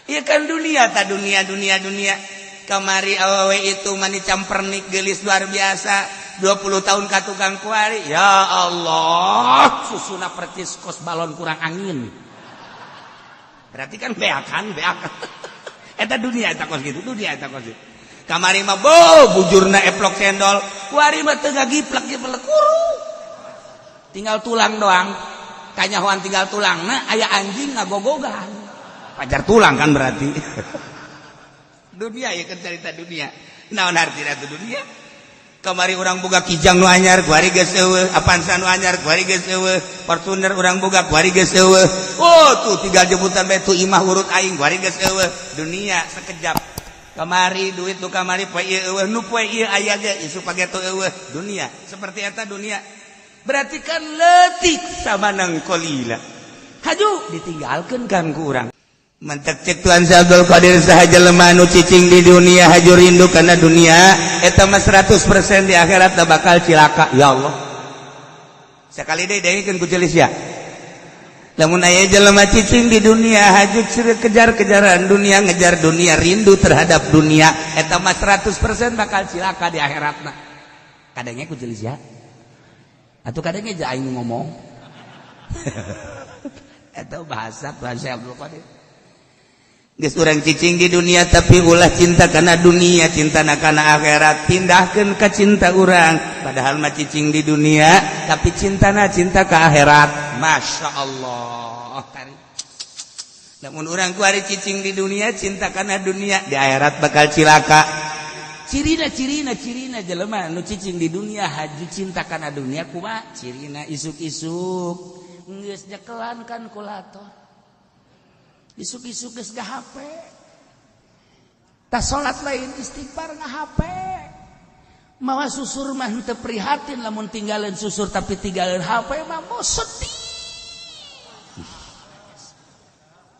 Iya kan, dunia ta, dunia, dunia, dunia. Kamari awewe itu mani campernik, gelis luar biasa, 20 tahun ka tukang. Kuari, ya Allah, susuna percis kos balon kurang angin. Berarti kan beakan, beakan. Eta dunia, eta kos gitu dunia, eta kos gitu. Kamari mah bo bujurna eplok cendol, kuari mah teu ngagiplak giplak, kuru, tinggal tulang doang. Kanyahoan tinggal tulang. Nah, aya anjing ngagogogan pajar tulang kan. Berarti dunia ya kan, cerita dunia. Naon artina itu dunia? Kamari urang boga Kijang nu anyar, kuari geus eueuh. Avanza nu anyar, kuari geus eueuh. Fortuner urang boga, kuari geus eueuh. Oh, tuh tinggal jemputan bae tuh imah urut aing, kuari geus eueuh. Dunia sekejap. Kamari duit nu kamari, poe ieu eueuh, nu poe ieu aya ge isuk pageto eueuh. Dunia seperti eta dunia. Berarti kan letik, samanan qalila, haju ditinggalkeun kan ku urang. Mantak cek Tuhan Abdul Qadir, saha jelema nu cicing di dunia, haju rindu karena dunia, eta mah 100% di akhirat bakal cilaka. Ya Allah, sekali deui dengekeun ku celis ya. Lamun aya jelema cicing di dunia, haju kejar-kejaran dunia, ngejar dunia, rindu terhadap dunia, eta mah 100% bakal cilaka di akhiratna. Kadangnya ku celis ya, atau kadangnya aja aing ngomong eta bahasa Tuhan Abdul Qadir. Geus urang cicing di dunia, tapi ulah cinta karena dunia, cinta karena akhirat. Pindahkan ke cinta urang, padahal mah cicing di dunia, tapi cintana cinta ke akhirat. Masya Allah. Namun urang kuari cicing di dunia, cinta karena dunia, di akhirat bakal cilaka. Cirina, cirina, cirina jelema nu cicing di dunia, haju cinta karena dunia, kumaha cirina? Isuk-isuk geus nyekelan kalkulator, isuk-isuk geus HP, tas salat lain istighfar, nga HP, mawa susur mah teu prihatin lamun tinggalin susur, tapi tinggalin HP mah mau sedih.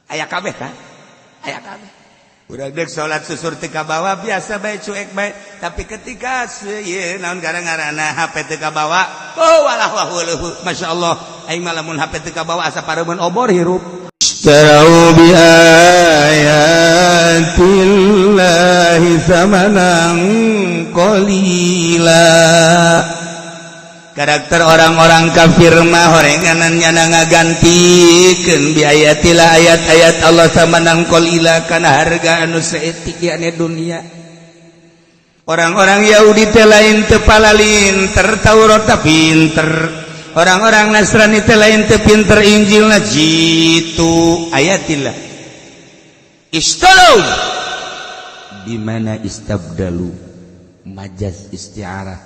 Aya kabeh kan, aya kabeh. Udah dek salat, susur teu kabawa, biasa bae, cuek bae. Tapi ketika ieu naon gara-garana HP teu kabawa, oh walah wah, Masya Allah, aing mah lamun HP teu kabawa asa pareumeun obor hirup. اشتروا بآيات الله ثمنا قليلا. Karakter orang-orang kafir mah horenganan nyana ngagantikeun biayatillah, ayat-ayat Allah, samanan qalila, kana harga anu saeutik, yakni dunia. Orang-orang Yahudi teh lain teu palalinter Taurat, pinter. Orang-orang Nasrani teh lain teu pinter Injil na. Jitu ayatillah. Istarau di mana istabdalu, majaz isti'arah,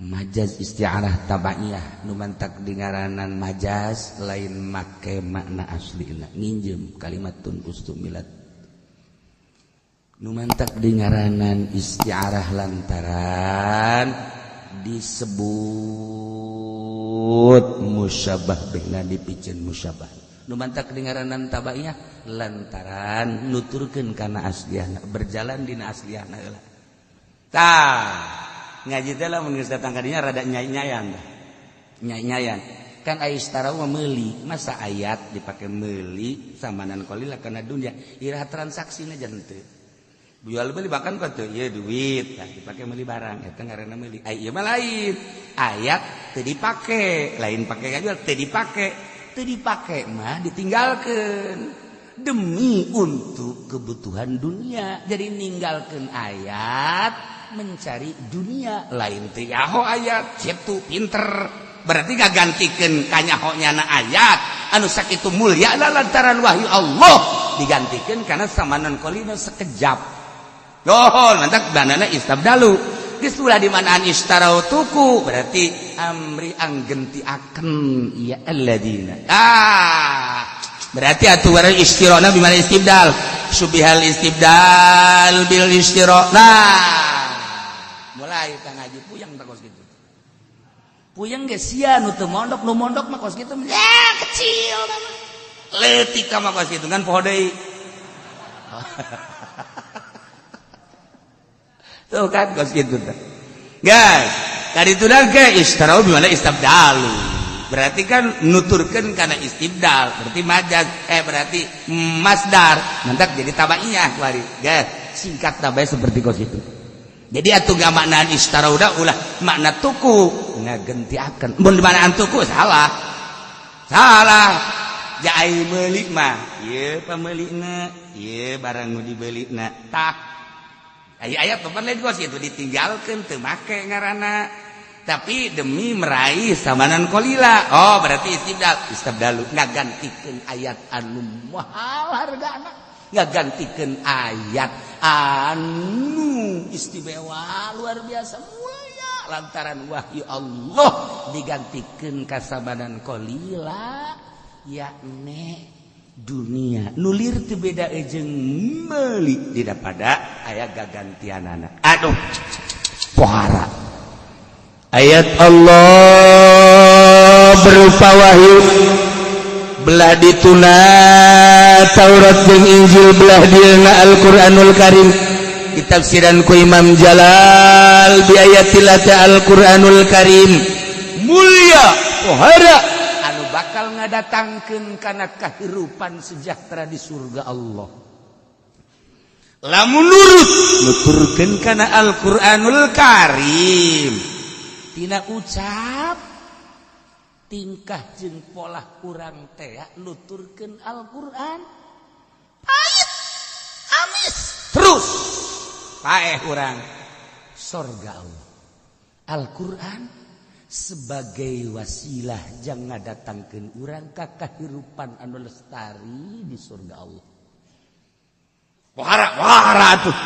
majaz isti'arah tabaiyah. Nu mantak dingaranan majaz, lain make makna aslina, nginjem kalimatun ustumilat. Nu mantak dingaranan isti'arah lantaran disebut musyabah bihna, dipiceun musyabah. Nu mantak dingaranan tabaiyah lantaran nuturkeun kana asliahna, berjalan dina asliahna heula. Tah, ngaji teh lamun geus datang ka dinya rada nyai-nyayan, nyai-nyayan kan. Aya istarau mah meuli, masa ayat dipake meuli samanan qalila kana dunia? Iraha transaksina jangan teu jual beli, bahkan kok tuh ieu duit nah, dipake meuli barang, eta ngaranna meuli. Ai ieu mah lain, ayat teu dipake, lain pake ngajual, teu dipake. Teu dipake mah ditinggalkeun demi untuk kebutuhan dunia. Jadi ninggalkeun ayat mencari dunia, lain teu nyaho ayat kitu pinter. Berarti gak gantikan kanyaho nyana ayat anu sakitu mulia lantaran wahyu Allah, digantikan karena samanan qalila, sekejap. Oh, mantap banana istabdalu. Geus ulah di manaan istarau tuku, berarti amri anggenti akan ya alladzina. Ah, berarti atuh barang istirona bimana istibdal. Subihal istibdal bil istira. Nah, mulai tang ngaji puyeng tak kos kitu. Puyeng ge sia nu teu mondok, nu mondok mah kos kitu ya kecil mah. Leutik mah kos kitu kan poho deui. Tuh kan kos kitu teh. Guys, tadi itu dan ke istarau bimana istabdalu. Berarti kan nuturkeun kana istibdal, berarti majaz, berarti masdar. Mantak jadi tabaiyah kuari. Geus, singkat tabai seperti kos itu. Jadi atuh gak maknaan ishtarau ulah makna tuku ngagentiakeun. Mun maknaan tuku salah. Salah. Jai meuli mah, ieu pameulikna, ieu barang nu dibelina. Tah. Aya ayat papan lain kos itu ditinggalkeun teu make ngaranna. Tapi demi meraih samanan qalila. Oh, berarti istibdal, istabdalu ngagantikeun ayat anu mahal hargana. Ngagantikeun ayat anu istimewa luar biasa mulia lantaran wahyu Allah digantikeun ka samanan qalila, yakni dunia nulir teu beda jeung meuli daripada aya gagantianana. Aduh, pohara ayat Allah berupa wahyu belah dituna Taurat jeung Injil, belah dieuna Al-Qur'anul Karim, ditafsiran ku Imam Jalal bi ayatillah Al-Qur'anul Karim mulia pohara anu bakal ngadatangkeun kana kahirupan sejahtera di surga Allah lamun nurut nuturkeun kana Al-Qur'anul Karim. Tina ucap, tingkah jeung pola urang teh nuturkeun Al-Qur'an, pahit amis terus paeh urang sorga Allah. Al-Qur'an sebagai wasilah jang ngadatangkeun urang ka kahirupan anu lestari di surga Allah. Pohara pohara tuh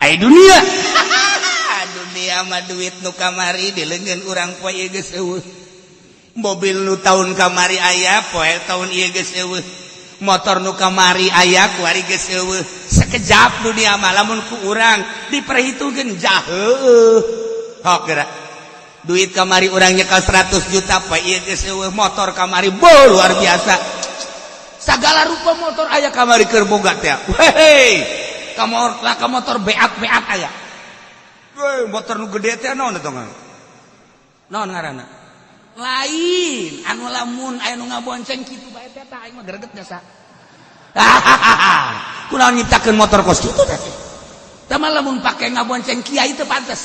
ai dunia. Dunia mah duit nu kamari di leungeun urang poe ieu geus eueuh, mobil nu tahun kamari aya poe tahun ieu geus eueuh, motor nu kamari aya kuari geus eueuh. Sekejap dunia mah lamun ku urang diperhitungkeun jauh. Hok geura duit kamari urang nyekel 100 juta, poe ieu geus eueuh. Motor kamari bo luar biasa, segala rupa motor aya kamari keur boga teh. Hei, ka motor beak-beak aya. Weh, motor nu gede teh naon eta naon ngaranna? Lain anu lamun aya nu ngabonceng kitu bae teh, tah aing mah greget jasa. Kunaon nyiptakeun motor kos kitu teh? Tah mah lamun pake ngabonceng kiai teu pantes.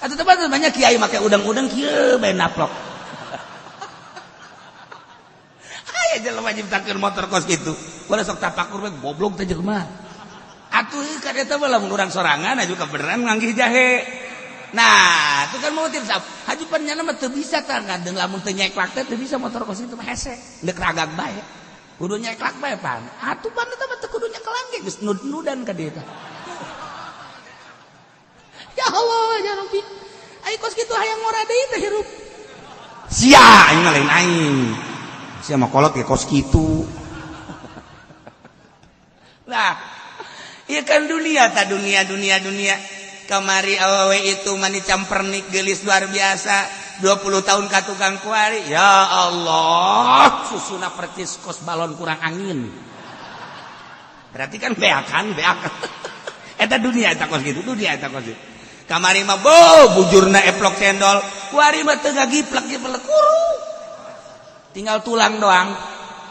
Atuh teu pantes, banyak kiai make udang-udang kieu bae naplok. Aya jelema nyiptakeun motor kos kitu. Ulah sok tapakur we, goblok teh jelema. Atuh kan eta mah lamun urang sorangan aju kebenaran nganggih jahe. Nah, itu kan mau tips haju pan nyana mah teu bisa tah ngadeng lamun teu nyeklak teh teu bisa. Motor kos itu mah hese deuk ragag bae. Kudu nyeklak bae pan. Atuh pan eta mah teu kudu nyekelan ge geus nud-nudan ka dieu teh. Ya Allah ya Rabbi. Ai kos kitu hayang ngora deui teh hirup. Sia aing mah lain aing. Sia mah kolot ge kos kitu. Nah, iya kan dunia ta, dunia dunia dunia. Kamari awewe itu mani campernik gelis luar biasa, 20 tahun ka tukang kuari, ya Allah, susuna percis kos balon kurang angin. Berarti kan beakan beakan eta dunia, eta kos gitu dunia, eta kos gitu. Kamari mah bo bujurna eplok cendol, kuari mah teu ngagiplek giplek, kuru tinggal tulang doang.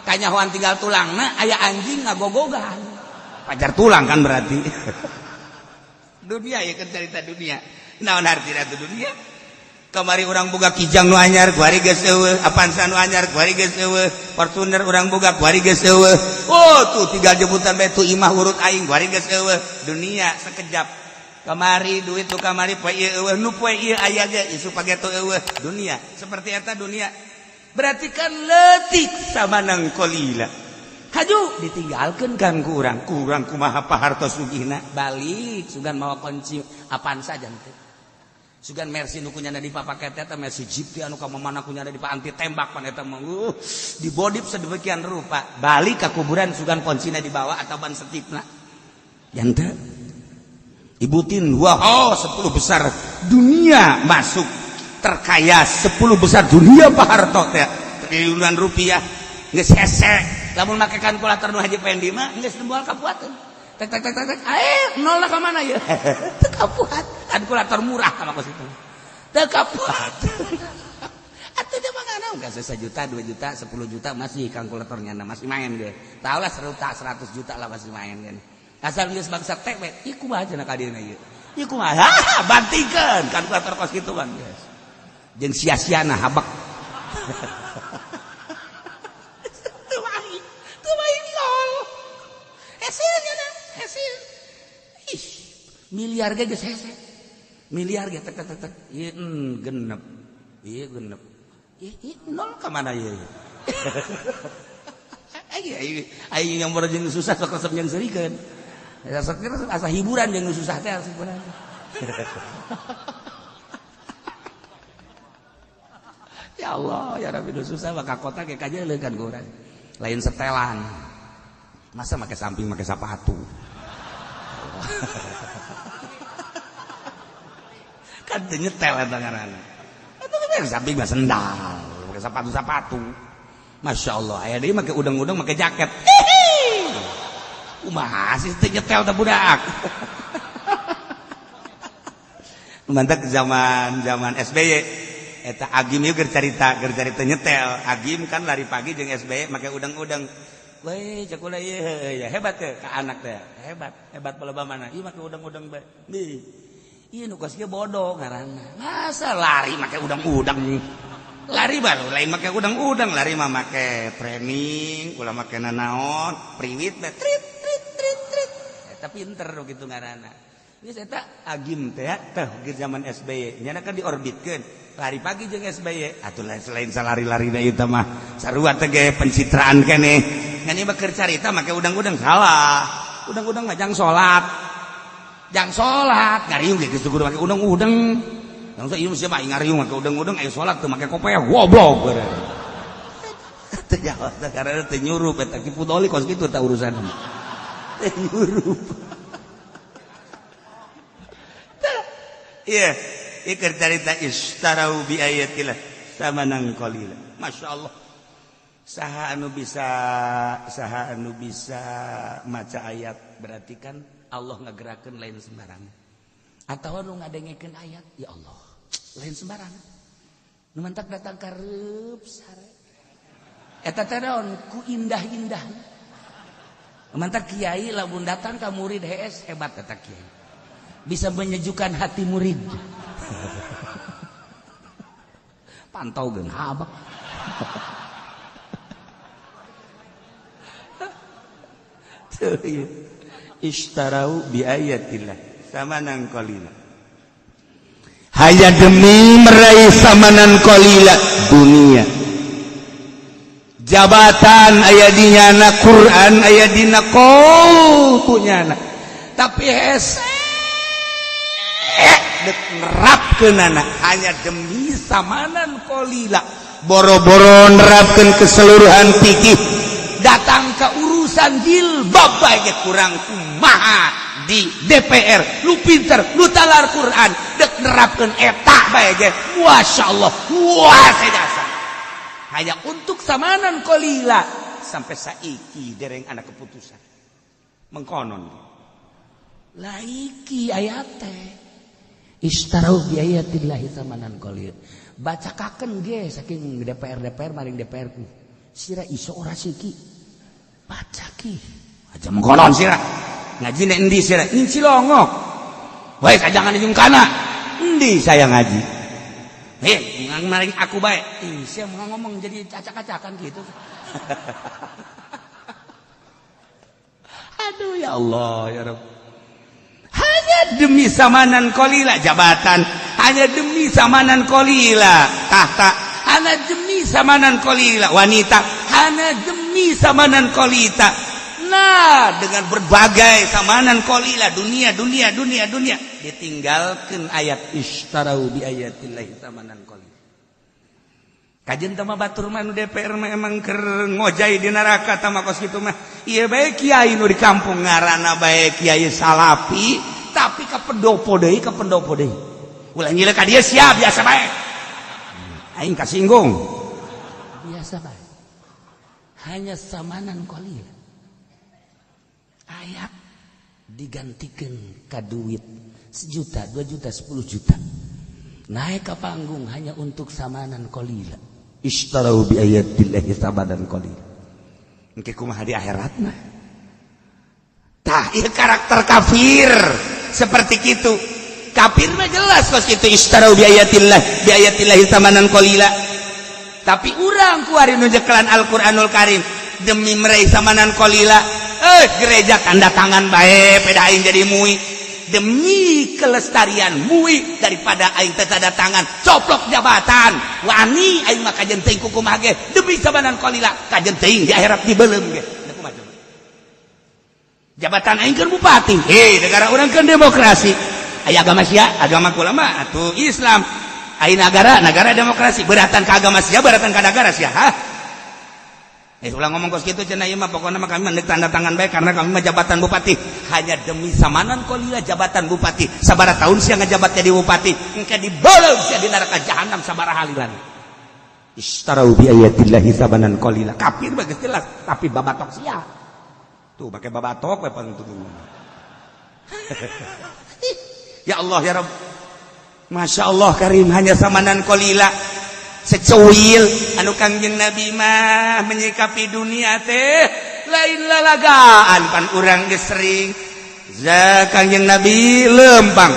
Kanyahoan tinggal tulang. Nah, aya anjing ngagogogan pajar tulang kan. Berarti dunia ya kan, cerita dunia. Naon artina itu dunia? Kamari urang boga Kijang nu anyar, kuari geus eueuh. Avanza nu anyar, kuari geus eueuh. Fortuner urang boga, kuari geus eueuh. Oh, tuh tinggal jemputan bae tuh imah urut aing, kuari geus eueuh. Dunia sekejap. Kamari duit nu kamari poe ieu eueuh, nu poe ieu aya ge isu pageto eueuh. Dunia seperti eta dunia. Berarti kan leutik samanang qalila. Haju ditinggalkan kan ku urang, kurang kumaha Pak Harto sugihna, balik sugan mawa kunci Avanza jangan sugan Mercy nu kunyana dipapaket eta Mercy Jeep teh anu ka mana kunyana di anti tembak pan eta mah, dibodif sedemikian rupa. Balik ke kuburan sugan kuncina dibawa atau ban setipna jangan. Ibutin wah, oh, 10 besar dunia masuk, terkaya 10 besar dunia Pak Harto teh, triliunan rupiah geus hese. Lamun make kalkulator nu Haji Pendi mah geus moal kapuateun. Tek tek tek tek tek, eh, nolna ka mana ya? Teu kapuat. Kalkulator murah kama kos itu. Teu kapuat. Atuh dia mah Dikasih 1 juta, 2 juta, 10 juta masih kalkulatornya masih main ge. Tahu lah 100 juta lah masih main kan. Asal geus bangsa teh we, ieu kumaha cenah ka dieuna ieu. Ieu kumaha? Bantingkeun kalkulator kos kitu bang. Jeung sia-siana habak. Teu main, teu main nol. Hese nya, hese. Ih, miliar ge geus hese. Miliar ge tek tek tek. Ieu genep. Ieu genep. Ih, nol ka mana ieu? Aing yang baru jeung susah sok resep jeung seurikeun. Sok asa hiburan jeung susah teh hiburan. Ya Allah, ya Rabbi, susah maka kota ge kajeuleuh kan ku urang. Lain setelan. Masa make samping make sepatu. Kan teu nyetel eta ngaranna. Eta kan samping mah sendal, make sepatu-sepatu. Masya Allah, aya deui make udang-udang make jaket. Hihi. Kumaha sih teu nyetel teh budak. Mantak zaman-zaman SBY. Eta Agim ieu keur carita nyetel. Agim kan lari pagi jeung SBY make udang-udang. Weh, cek ulah ieu ya hebat teh ka anak teh. Hebat, hebat palebah mana? Ieu make udang-udang bae. Nih. Ieu nu kos kieu bodoh ngaranna. Masa lari make udang-udang? Lari baru lain make udang-udang, lari mah make training, ulah make nanaon, priwit teh trit trit trit trit. Eta pinter nu kitu ngaranna. Geus eta Agim teh teh zaman SBY, nyana kan diorbitkeun. Lari pagi jeung SBY, atuh selain salari-larina ieu mah sarua teh ge pencitraan keneh. Ngan ieu mah keur carita make udang-udang salah. Udang-udang mah jang salat. Jang salat ngariung ge geus kudu make udang-udang. Langsung ieu siapa ngariung make udang-udang aya salat teu make kopeah goblok. Teu jawab teh karena teu nyurup eta Ki Pudoli kos kitu tah urusan. Teu nyurup. Iya. Iker carita istarau bi ayatillah samanan qalila. Masya Allah. Saha anu bisa maca ayat berarti kan Allah ngagerakeun lain sembarangan. Atawa nu ngadengekeun ayat, ya Allah, lain sembarangan. Nu mantak datang ka reup sare. Eta teh naon ku indah-indah. Mantak kiai lamun datang ka murid hees hebat eta kiai. Bisa menyejukkan hati murid. Pantau geun habak. Ishtarau bi ayatillah samanan qalila. Hanya demi meraih samanan qalila dunia. Jabatan aya di nyana, Quran aya dina qaul ku nyana. Tapi hese dek nerapkeunana hanya demi samanan qalila. Boro-boro nerapkeun keseluruhan fikih. Datang ke urusan jilbab bae ge kurang kumaha di DPR, lu pinter, lu talar Quran, dek nerapkeun eta bae ge masyaallah, wah sedasa. Hanya untuk samanan qalila sampai saiki dereng anak keputusan. Mengkonon. Laiki ayat teh. Istarau bi ayatillahi samanan qalil. Bacakakeun ge saking DPR maring DPR ku. Sira iso ora siki. Baca ki. Aja mengkonon sira. Ngaji nek endi sira? Ning Cilongok. Woi, kajangan jeung kana. Endi saya ngaji? Hei, maring aku bae. Ih, sia mau ngomong jadi acak-acakan gitu. Aduh ya Allah ya Rabb. Hanya demi samanan qalila jabatan, hanya demi samanan qalila tahta, hanya demi samanan qalila wanita, hanya demi samanan qalita. Nah, dengan berbagai samanan qalila dunia dunia dunia dunia ditinggalkan ayat ishtarau bi ayatillahi samanan qalila. Kajen tama batur mah nu DPR mah emang keur ngojay di neraka tama kos kitu mah. Ieu bae kiai nu di kampung ngaranna bae kiai salapi tapi ka pendopo deui ka pendopo deui. Ulah nyileuh ka dieu sia biasa bae. Aing kasinggung. Biasa bae. Hanya samanan qalil. Ayat digantikan ka duit 1 juta, 2 juta, 10 juta. Naik ke panggung hanya untuk samanan qalila. Ishtarau bi ayatillahi samanan qalil. Engke kumaha di akhiratna? Tah, ieu karakter kafir seperti itu. Kafir mah jelas kos itu, ishtarau bi ayatillahi samanan qalila. Tapi urang kuari nu nyekelan Al-Qur'anul Karim demi meraih samanan qalila, eh, gereja tanda tangan bae peda aing jadi MUI demi kelestarian MUI, daripada aing teu tanda tangan coplok jabatan. Wani aing mah kajen teuing kumaha ge demi samanan qalila, kajen teuing di akhirat dibeuleum ge. Kumaha coba? Jabatan aing kan bupati. Hei, negara urang kan demokrasi. Aya agama sia, agama kula mah atuh Islam. Aya negara, negara demokrasi, beratan ke agama sia, beratan ke negara sia, hah? Eh, ulah ngomong kos kitu cenah, ieu mah pokokna mah kami mah tanda tangan bae karena kami mah jabatan bupati hanya demi samanan qalila. Jabatan bupati sabaraha tahun sia ngajabat jadi bupati? Engke dibeuleum sia di neraka jahanam sabaraha halilan. Ishtarau bi ayatillahi samanan qalila. Kafir bagus jelas, tapi babatok sia tuh pakai babatok we pang. Ya Allah, ya Rabb, Masya Allah Karim, hanya samanan qalila, secuil. Anu Kangjeng Nabi mah menyikapi dunia teh lain lalagaan. Pan urang geus sering za Kangjeng Nabi lempang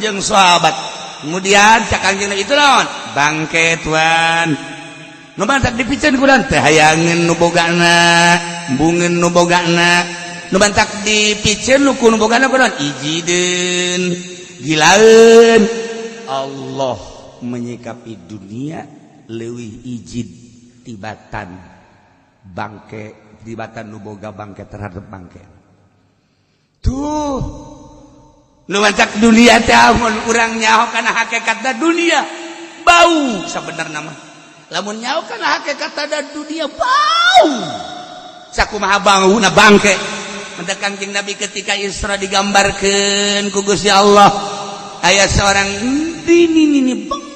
jeung sahabat, kemudian cak Kangjeng Nabi, itu naon? Bangke, tuan. Nu mantak dipiceun ku teh hayangeun nu bogana, embungeun nu bogana. Nu mantak dipiceun nu ku nu bogana ku naon? Ijideun, gilaeun. Allah menyikapi dunia leuwih ijid tibatan bangke, tibatan nu boga bangke terhadap bangke. Tuh, nu mancak dunia teh amun urang nyaho kana hakikatna dunia bau. Sabenerna mah lamun nyaho kana hakikatna dunia bau, sakumaha bauna bangke. Mendak Kangjeng Nabi ketika Isra digambarkeun ku Gusti Allah, aya seorang nini nini bengking.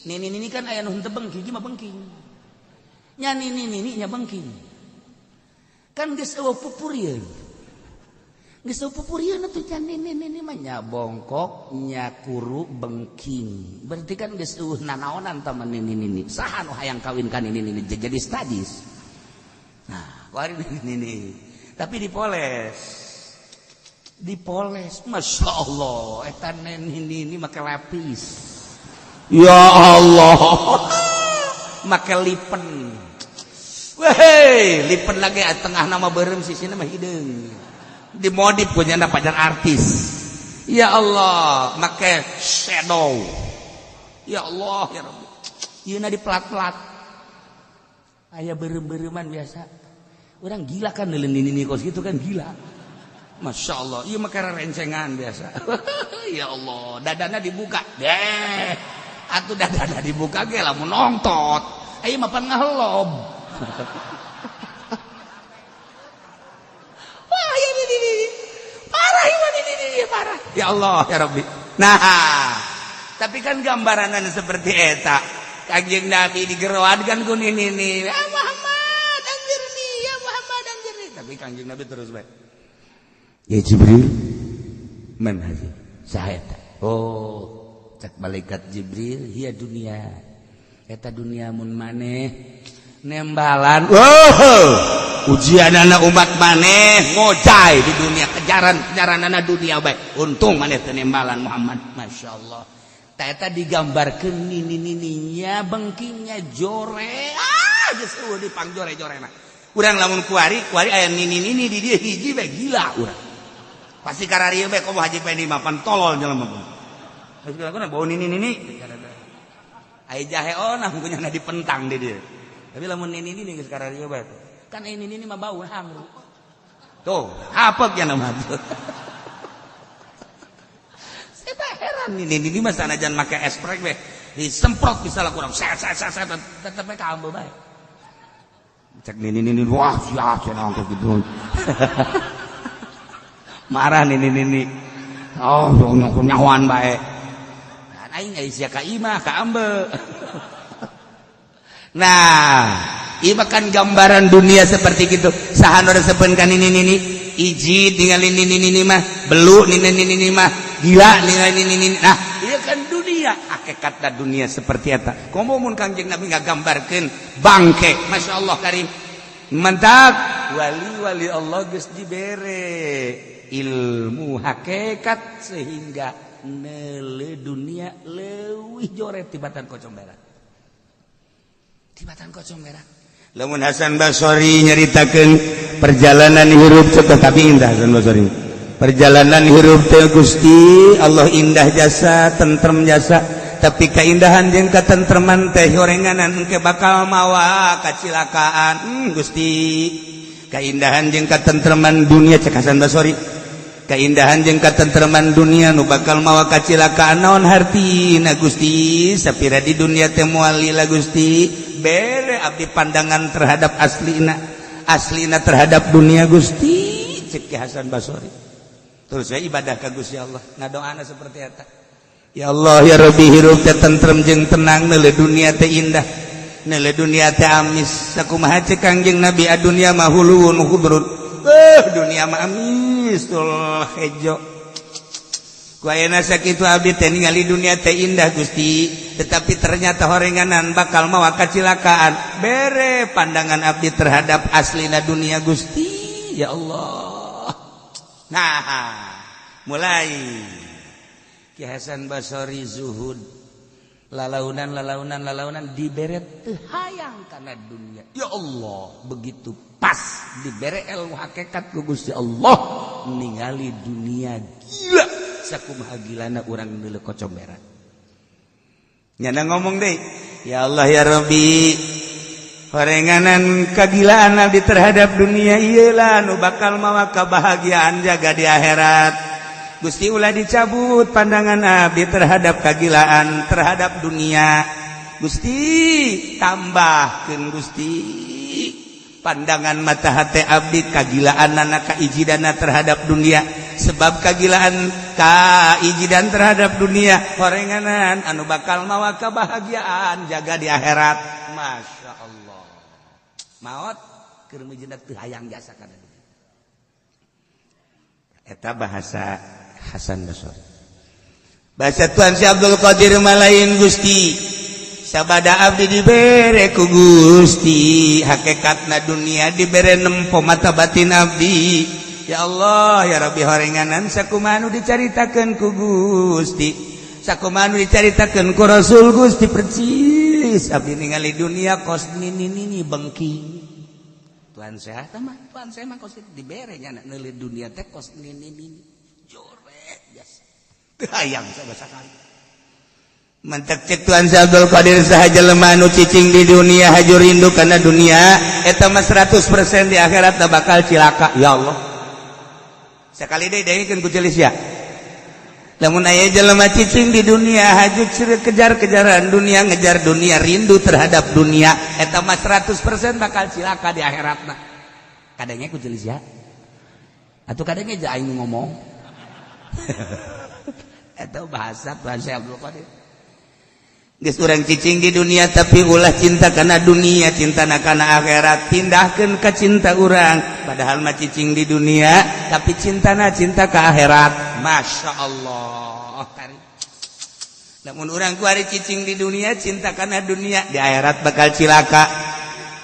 Nini nini kan aya nu henteu bengking mah, bengking nya. Nini nini nya bengking kan geus eueuh pupurieun, geus eueuh pupurieun atuh. Can nini nini mah nya bongkok, nya kuru, bengking, berarti kan geus eueuh nanaonan tah nini nini. Saha nu hayang kawin ka nini nini jadi sadis? Nah, kuari nini nini tapi dipoles, dipoles, masya Allah, eta nini nini make lapis, ya Allah, make lipen. Weh, lipen lagi tengah nama beureum, sisina mah hideung, dimodif punya pacar artis. Ya Allah, make shadow. Ya Allah, ya Rabbi, ieu di plat-plat aya beureum-beureuman. Biasa orang gila kan neuleun nini kos gitu kan, gila. Masya Allah, iya mah rencengan biasa. Ya Allah, dadana dibuka deh atuh, dadana dibuka ge lamun nongtot ayo mah pan ngahelob. Wah, ini ini parah ini ini parah. Ya Allah, ya Rabbi. Nah, tapi kan gambaranan seperti eta, Kanjeng Nabi digeroan kan ku nini ini, ya Muhammad anjirni, ya Muhammad anjirni, tapi Kanjeng Nabi terus baik, ya Jibril, man hazi? Saha eta? Oh, cek malaikat Jibril, hiya dunia, eta dunia. Mun maneh nembalan, oh, ujian anak umat maneh ngojay di dunia, kejaran kejaran anak dunia baik, untung maneh teu nembalan, Muhammad. Masya Allah, eta digambarkeun nini nininya bengkingnya jore. Ah, geus eueuh dipangjore jorena. Urang lamun kuari kuari aya nini nini di dieu hiji bae gila urang pasti. Kararieu bae komo Haji Pendi mah, pan tolol jelema. Geus bau nini nini aya jahe onah kunyana dipentang di dieu. Tapi lamun nini nini geus kararieu bae kan, ini nini mah bau hangru tuh, apek ya nama tuh. Saya heran, ini ini mah sanajan make esprek we disemprot bisa lah kurang set set set set, tetep we kaambe bae. Cek nini nini, wah, sia cenah gitu, marah nini nini. Oh, nyahoan bae aing, ai sia ka imah kaambe. Nah, ieu kan gambaran dunia seperti gitu. Saha nu resepeun ka nini nini? Iji tinggal nini nini mah belu, nini nini mah. Gila nilai ini. Nah, ieu kan dunia, hakikatna dunia seperti eta. Komo mun Kangjeng Nabi ngagambarkeun bangke, Masya Allah karim. Mantap, wali-wali Allah geus dibere ilmu hakikat sehingga neuleu dunia leuwih joret tibatan kocong berak. Tibatan kocong berak. Lamun Hasan Basori nyaritakeun perjalanan hirup, tetapi indah Hasan Basori. Perjalanan hirup teh Gusti Allah indah jasa, tentrem jasa, tapi keindahan jeung katentreman teh horenganan engke bakal mawa kacilakaan. Gusti, keindahan jeung katentreman dunia, cek Hasan Basori, keindahan jeung katentreman dunia nu bakal mawa kacilakaan naon hartina Gusti? Sapira di dunia teh moal lila. Gusti, bere abdi pandangan terhadap aslina, aslina terhadap dunia Gusti, cek Ki Hasan Basori. Terus saya ibadah ka Gusti Allah, ngadoana seperti eta, ya Allah ya Rabbi, hirup teh tentrem jeung tenang, neuleu dunia teh indah, neuleu dunia teh amis. Sakumaha cek Kangjeng Nabi, adunya mah huluwun khudrun, dunia mah amis tul hejo. Ku ayeuna sakitu abdi teh ningali dunia teh indah Gusti, tetapi ternyata horenganan bakal mawa kacilakaan. Bere pandangan abdi terhadap aslina dunia Gusti, ya Allah. Nah, mulai Ki Hasan Basori zuhud, lalaunan lalaunan lalaunan, dibere teu hayang kana dunia. Ya Allah, begitu pas dibere ilmu hakikat ku Gusti Allah, ningali dunia gila sakumaha gilana urang neuleu kocong berak. Nyana ngomong deh, ya Allah ya Rabbi, horenganan kagilaan abdi terhadap dunia iyalah nu bakal mawa kebahagiaan jaga di akhirat. Gusti, ulah dicabut pandangan abdi terhadap kagilaan terhadap dunia. Gusti, tambahkeun Gusti pandangan mata hati abdi kagilaan anak kaijidana terhadap dunia, sebab kagilaan kaijidan terhadap dunia horenganan anu bakal mawa kebahagiaan jaga di akhirat. Masya Allah, maot keur mijeunna teu hayang jasa kana dunia. Eta bahasa Hasan Basri. Bahasa Tuan Syekh Abdul Qadir malain, Gusti, sabada abdi dibere ku Gusti hakikatna dunia, dibere nempo mata batin abdi, ya Allah ya Rabbi, horenganan sakumaha nu dicaritakeun ku Gusti, sakumaha nu dicaritakeun ku Rasul Gusti, percis abdi ningali dunia kos nini nini bengking. Tuhan saya mah, Tuhan saya mah kos dibere nya neuleu dunia teh kos nini nini joret biasa, teu hayang sama sakali. Mantak cek Tuhan Abdul Qadir, saha jelema nu cicing di dunia, haju rindu karena dunia, eta mah 100% di akhirat bakal cilaka. Ya Allah, sekali deui dengekeun ku celis ya. Lamun aya jelema cicing di dunia, haju kejar-kejaran dunia, ngejar dunia, rindu terhadap dunia, eta mah 100% bakal cilaka di akhiratna. Kadangnya ku celis ya, atau kadangnya aja aing ngomong. Eta bahasa Tuhan Syekh Abdul Qadir. Geus urang cicing di dunia, tapi ulah cinta karena dunia, cinta kana akhirat. Pindahkeun ka cinta urang, padahal mah cicing di dunia tapi cintana cinta ke akhirat. Masya Allah. Namun urang kuari cicing di dunia, cinta kana dunia, di akhirat bakal cilaka.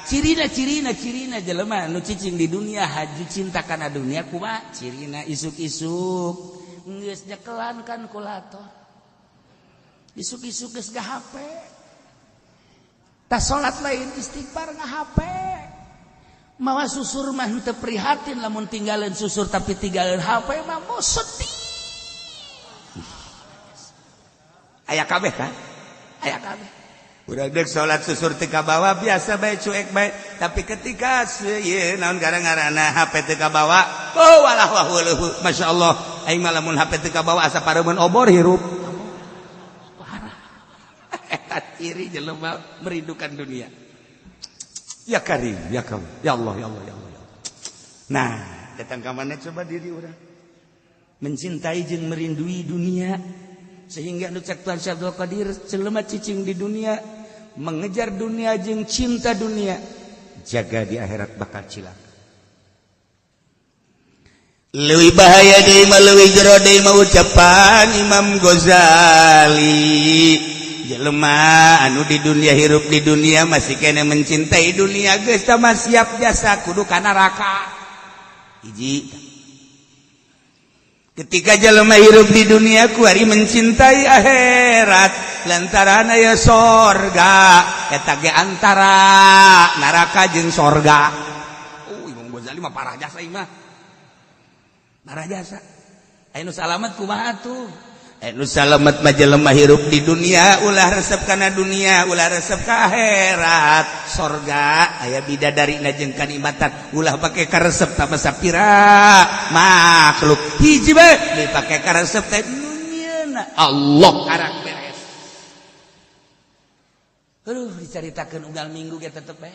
Cirina, cirina, cirina jelema nu cicing di dunia, haju cinta kana dunia kumaha cirina? Isuk-isuk geus nyekelan kalkulator, isuk-isuk geus HP, tas salat lain istighfar, nga HP, mawa susur mah teu prihatin lamun tinggalin susur, tapi tinggalin HP mah mau sedih. Aya kabeh kan, aya kabeh. Udah dek salat susur teu kabawa, biasa bae, cuek bae, tapi ketika ieu naon gara-garana HP teu kabawa, oh walah wah weuh, masyaallah, aing mah lamun HP teu kabawa asa pareumeun obor hirup. Parah eta ciri jelema merindukan dunia. Ya Karim, ya Karim, ya Allah, ya Allah, ya Allah, ya Allah. Nah, datang ka mana coba diri urang mencintai jeung merindui dunia, sehingga nu cek Tuhan Syekh Abdul Qadir, jelema cicing di dunia, mengejar dunia jeung cinta dunia, jaga di akhirat bakal cilaka. Leuwih bahaya deui mah, leuwih jero deui mah ucapan Imam Ghazali, jelema anu di dunia, hirup di dunia, masih kene mencintai dunia, geus tah mah siap jasa kudu ka neraka. Hiji, ketika jelema hirup di dunia kuari mencintai akhirat lantaran aya sorga, eta ge antara neraka jeung sorga. Oh, Imam Ghazali mah parah jasa ieu mah, parah jasa. Aya nu salamet kumaha tuh? Anu salamet mah jelema hirup di dunia ulah resep kana dunia, ulah resep ka akhirat. Sorga aya bidadari na jeung kanikmatan, ulah pake karesep tambah sapira makhluk. Hiji bae dipake karesep teh nu nyieuna Allah, karak beres. Aduh, dicaritakeun unggal minggu ge tetep bae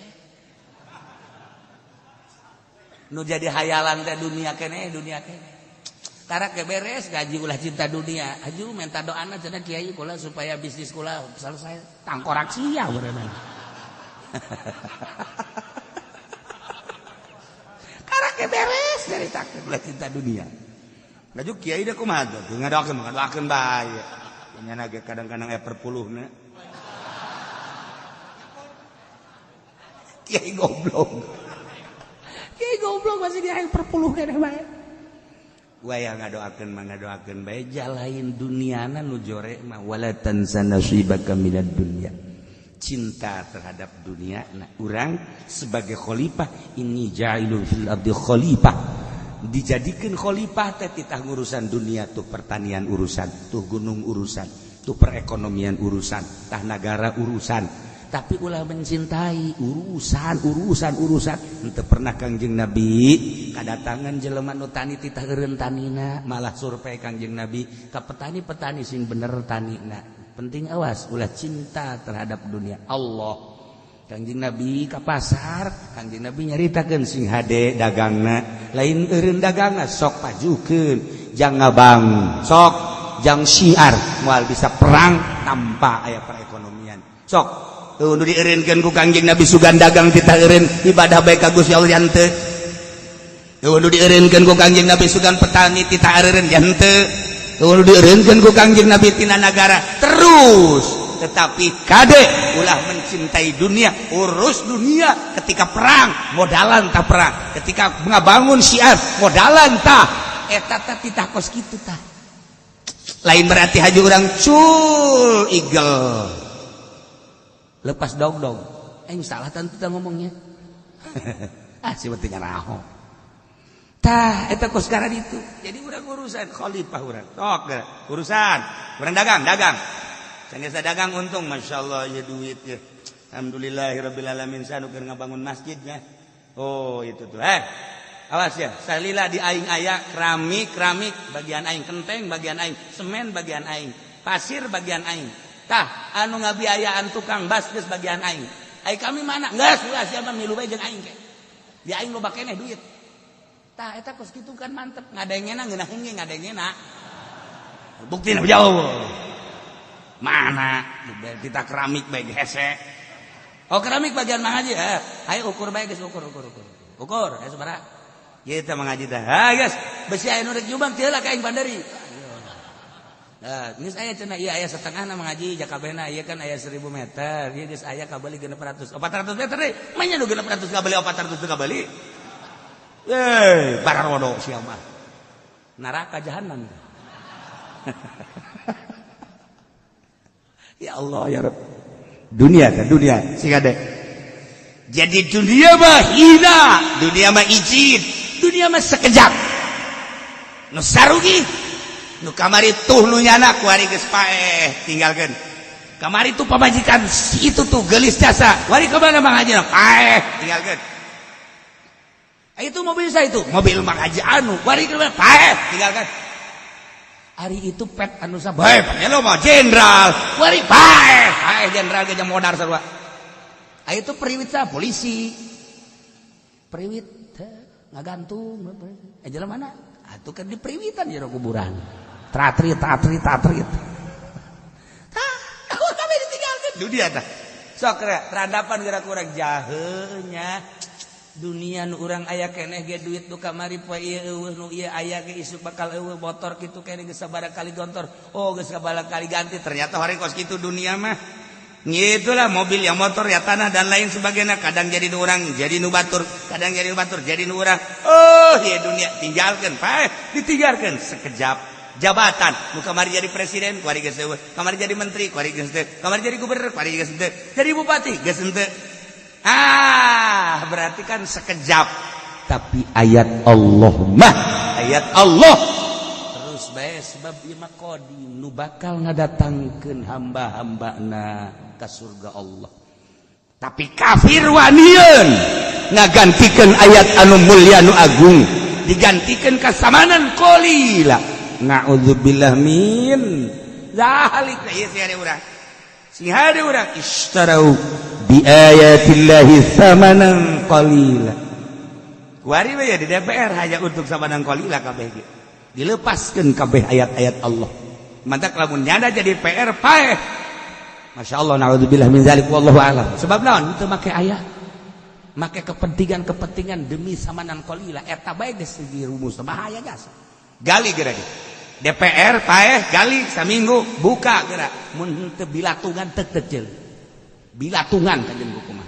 nu jadi hayalan teh dunia keneh, dunia keneh. Karak ge beres gaji, ulah cinta dunia. Aju minta doana cenah kiai kula supaya bisnis kula selesai, tangkorak sia berenang. Karak ge beres caritakeun ulah cinta dunia. Laju kiai deh kumaha tuh ngadoakeun, ngadoakeun bae nya ge kadang-kadang aya perpuluhna. Kiai goblok, kiai goblok masih di air perpuluh keneh bae. Waya ngadoakeun mah ngadoakeun bae, jalain duniana nu jore mah wala tansa nasibaka minad dunya. Cinta terhadap dunia. Nah, urang sebagai khalifah, ini ja'ilun fil ardi khalifah. Dijadikeun khalifah teh titah ngurusan dunia tuh pertanian urusan, tuh gunung urusan, tuh perekonomian urusan, tah nagara urusan. Tapi ulah mencintai urusan urusan urusan. Henteu pernah Kangjeng Nabi kadatangan jelema nu tani titah eureun tanina, malah survei Kangjeng Nabi ka petani-petani sing bener tanina. Penting awas ulah cinta terhadap dunia. Allah Kangjeng Nabi ka pasar, Kangjeng Nabi nyaritakeun sing hade dagangna, lain eureun dagangna sok pajukeun, jang ngabang, sok jang syiar, moal bisa perang tanpa aya perekonomian. Sok tuh nu dieureunkeun ku Kangjeng Nabi sugan dagang titah eureun ibadah bae ka Gusti Allah henteu. Tuh nu dieureunkeun ku Kangjeng Nabi sugan petani titah eureun henteu. Tuh nu dieureunkeun ku Kangjeng Nabi tina nagara terus. Tetapi kade ulah mencintai dunia, urus dunia ketika perang modalan tah perang, ketika ngabangun syiar modalan tah eta tah titah kos kitu tah. Lain berarti haji urang cul igel lepas dog-dog. Salah tentu kita ngomongnya. Ah, si pentingnya raho. Tah, eta kos sekarang itu. Jadi urang urusan khalifah urang. Tok, urusan. Urang dagang, dagang. Sanggeus dagang untung, masyaallah ya duit ya. Alhamdulillahirabbil alamin sanu keur ngabangun masjidnya. Oh, itu tuh. Awas ya, salila di aing aya keramik, keramik bagian aing, kenteng bagian aing, semen bagian aing, pasir bagian aing. Tah, anu ngabiayaan tukang bas geus bagian aing. Ai kami mana? Geus ulah sia mah milu bae jeung aing ke. Di aing loba keneh duit. Tah eta kos kitu kan mantep, ngadengena ngeunaheun ge ngadengena. Buktina jauh. Mana? Kita keramik bae hese. Oh, keramik bagian Mang Haji. Ayo ukur bae geus, ukur ukur ukur. Ukur, ayo sabaraha? Ieu teh Mang Haji teh. Ha geus, besi aya nu rek nyumbang teu lah ka aing bandari. Nah, geus aya cenah ieu aya setengahna Mang Haji jakabehna ieu kan aya 1000 meter. Ieu geus aya kabeli 600. 400 meter deui. Manya nu 600 kabeli 400 kabeli. Eh, bararodo sia mah. Neraka jahanam. Ya Allah ya Rabb. Dunia kan dunia sing ade. Jadi dunia mah hina, dunia mah izin, dunia mah sekejap. Nu sarugi nu kamari tuh nu nyana kuari geus paeh tinggalkeun. Kamari tuh pamajikan si itu tuh geulis jasa. Wari ka mana Mang Haji? Paeh tinggalkeun. Itu mobil saya itu, mobil Mang Haji anu, wari ka mana? Paeh tinggalkeun. Ari itu pet anu sabae lo mah jenderal. Wari paeh, paeh jenderal ge modar sarua. Ah itu periwit sa polisi. Periwit ngagantung jelema mana? Atuh kan di periwitan jero kuburan. Tratrit tratrit tratrit. Tah, kami ditinggalkeun dunia tah. Sok randapan geura kurang jaheunya. Dunia nu urang aya keneh ge, duit nu kamari poe ieu euweuh, nu ieu aya ge isuk bakal euweuh. Motor kitu keneh geus sabaraha kali gontor, oh, geus sabaraha kali ganti. Ternyata hari kos kitu dunia mah. Itulah mobil yang motor ya, tanah dan lain sebagainya. Kadang jadi nu urang, jadi nu batur, kadang jadi nu batur, jadi nu urang. Oh ya, dunia tinggalkan, Pak, ditinggalkan sekejap. Jabatan nu kamari jadi presiden, kuari geus euweuh. Kamari jadi menteri, kuari geus teu. Kamari jadi gubernur, kuari geus teu. Jadi bupati geus henteu. Ah, berarti kan sekejap. Tapi ayat Allah mah ayat Allah terus bae, sebab ieu mah qadim, nu bakal ngadatangkeun hamba-hambana ka surga Allah. Tapi kafir wanian ngagantikan ayat anu mulia, anu agung, digantikan kasamanan qalila. Na'udzubillah min zalik. Ieu sih ada urang, sing hade urang, istarau bi ayatillahi thamanan qalila. Kuari we ya di DPR hanya untuk samanan qalila kabeh ge dilepaskeun kabeh ayat-ayat Allah. Mantak lamun nyada jadi PR paeh. Masya Allah, na'udzubillah min zalik, wallahu a'lam. Sebab naon? Itu make ayat, make kepentingan-kepentingan demi samanan qalila. Eta bae geus segi rumus bahaya jasa. Gali geura ge. DPR paeh gali saminggu buka geura. Mun teu bilatungan teu teu bilatungan kajen hukuman.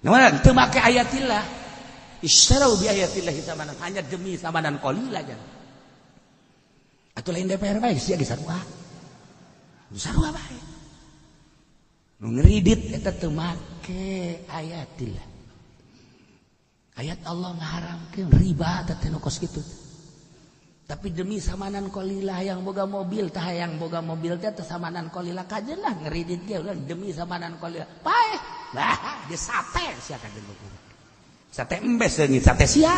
Nah, teu make ayatillah. Istarau bi ayatillah samanan, hanya demi samanan qalila jan. Atuh lain DPR bae sia ge sarua. Sarua bae. Nu ngeridit eta teu make ayatillah. Ayat Allah ngaharamkeun riba teh nu kos kitu. Tapi demi samanan qalila, yang boga mobil tah, yang boga mobil teh teh samanan qalila kajen lah ngeridit ge ulah demi samanan qalila. Paeh. Bah, dia sate sia kajen hukum. Sate embes leungit sate sia.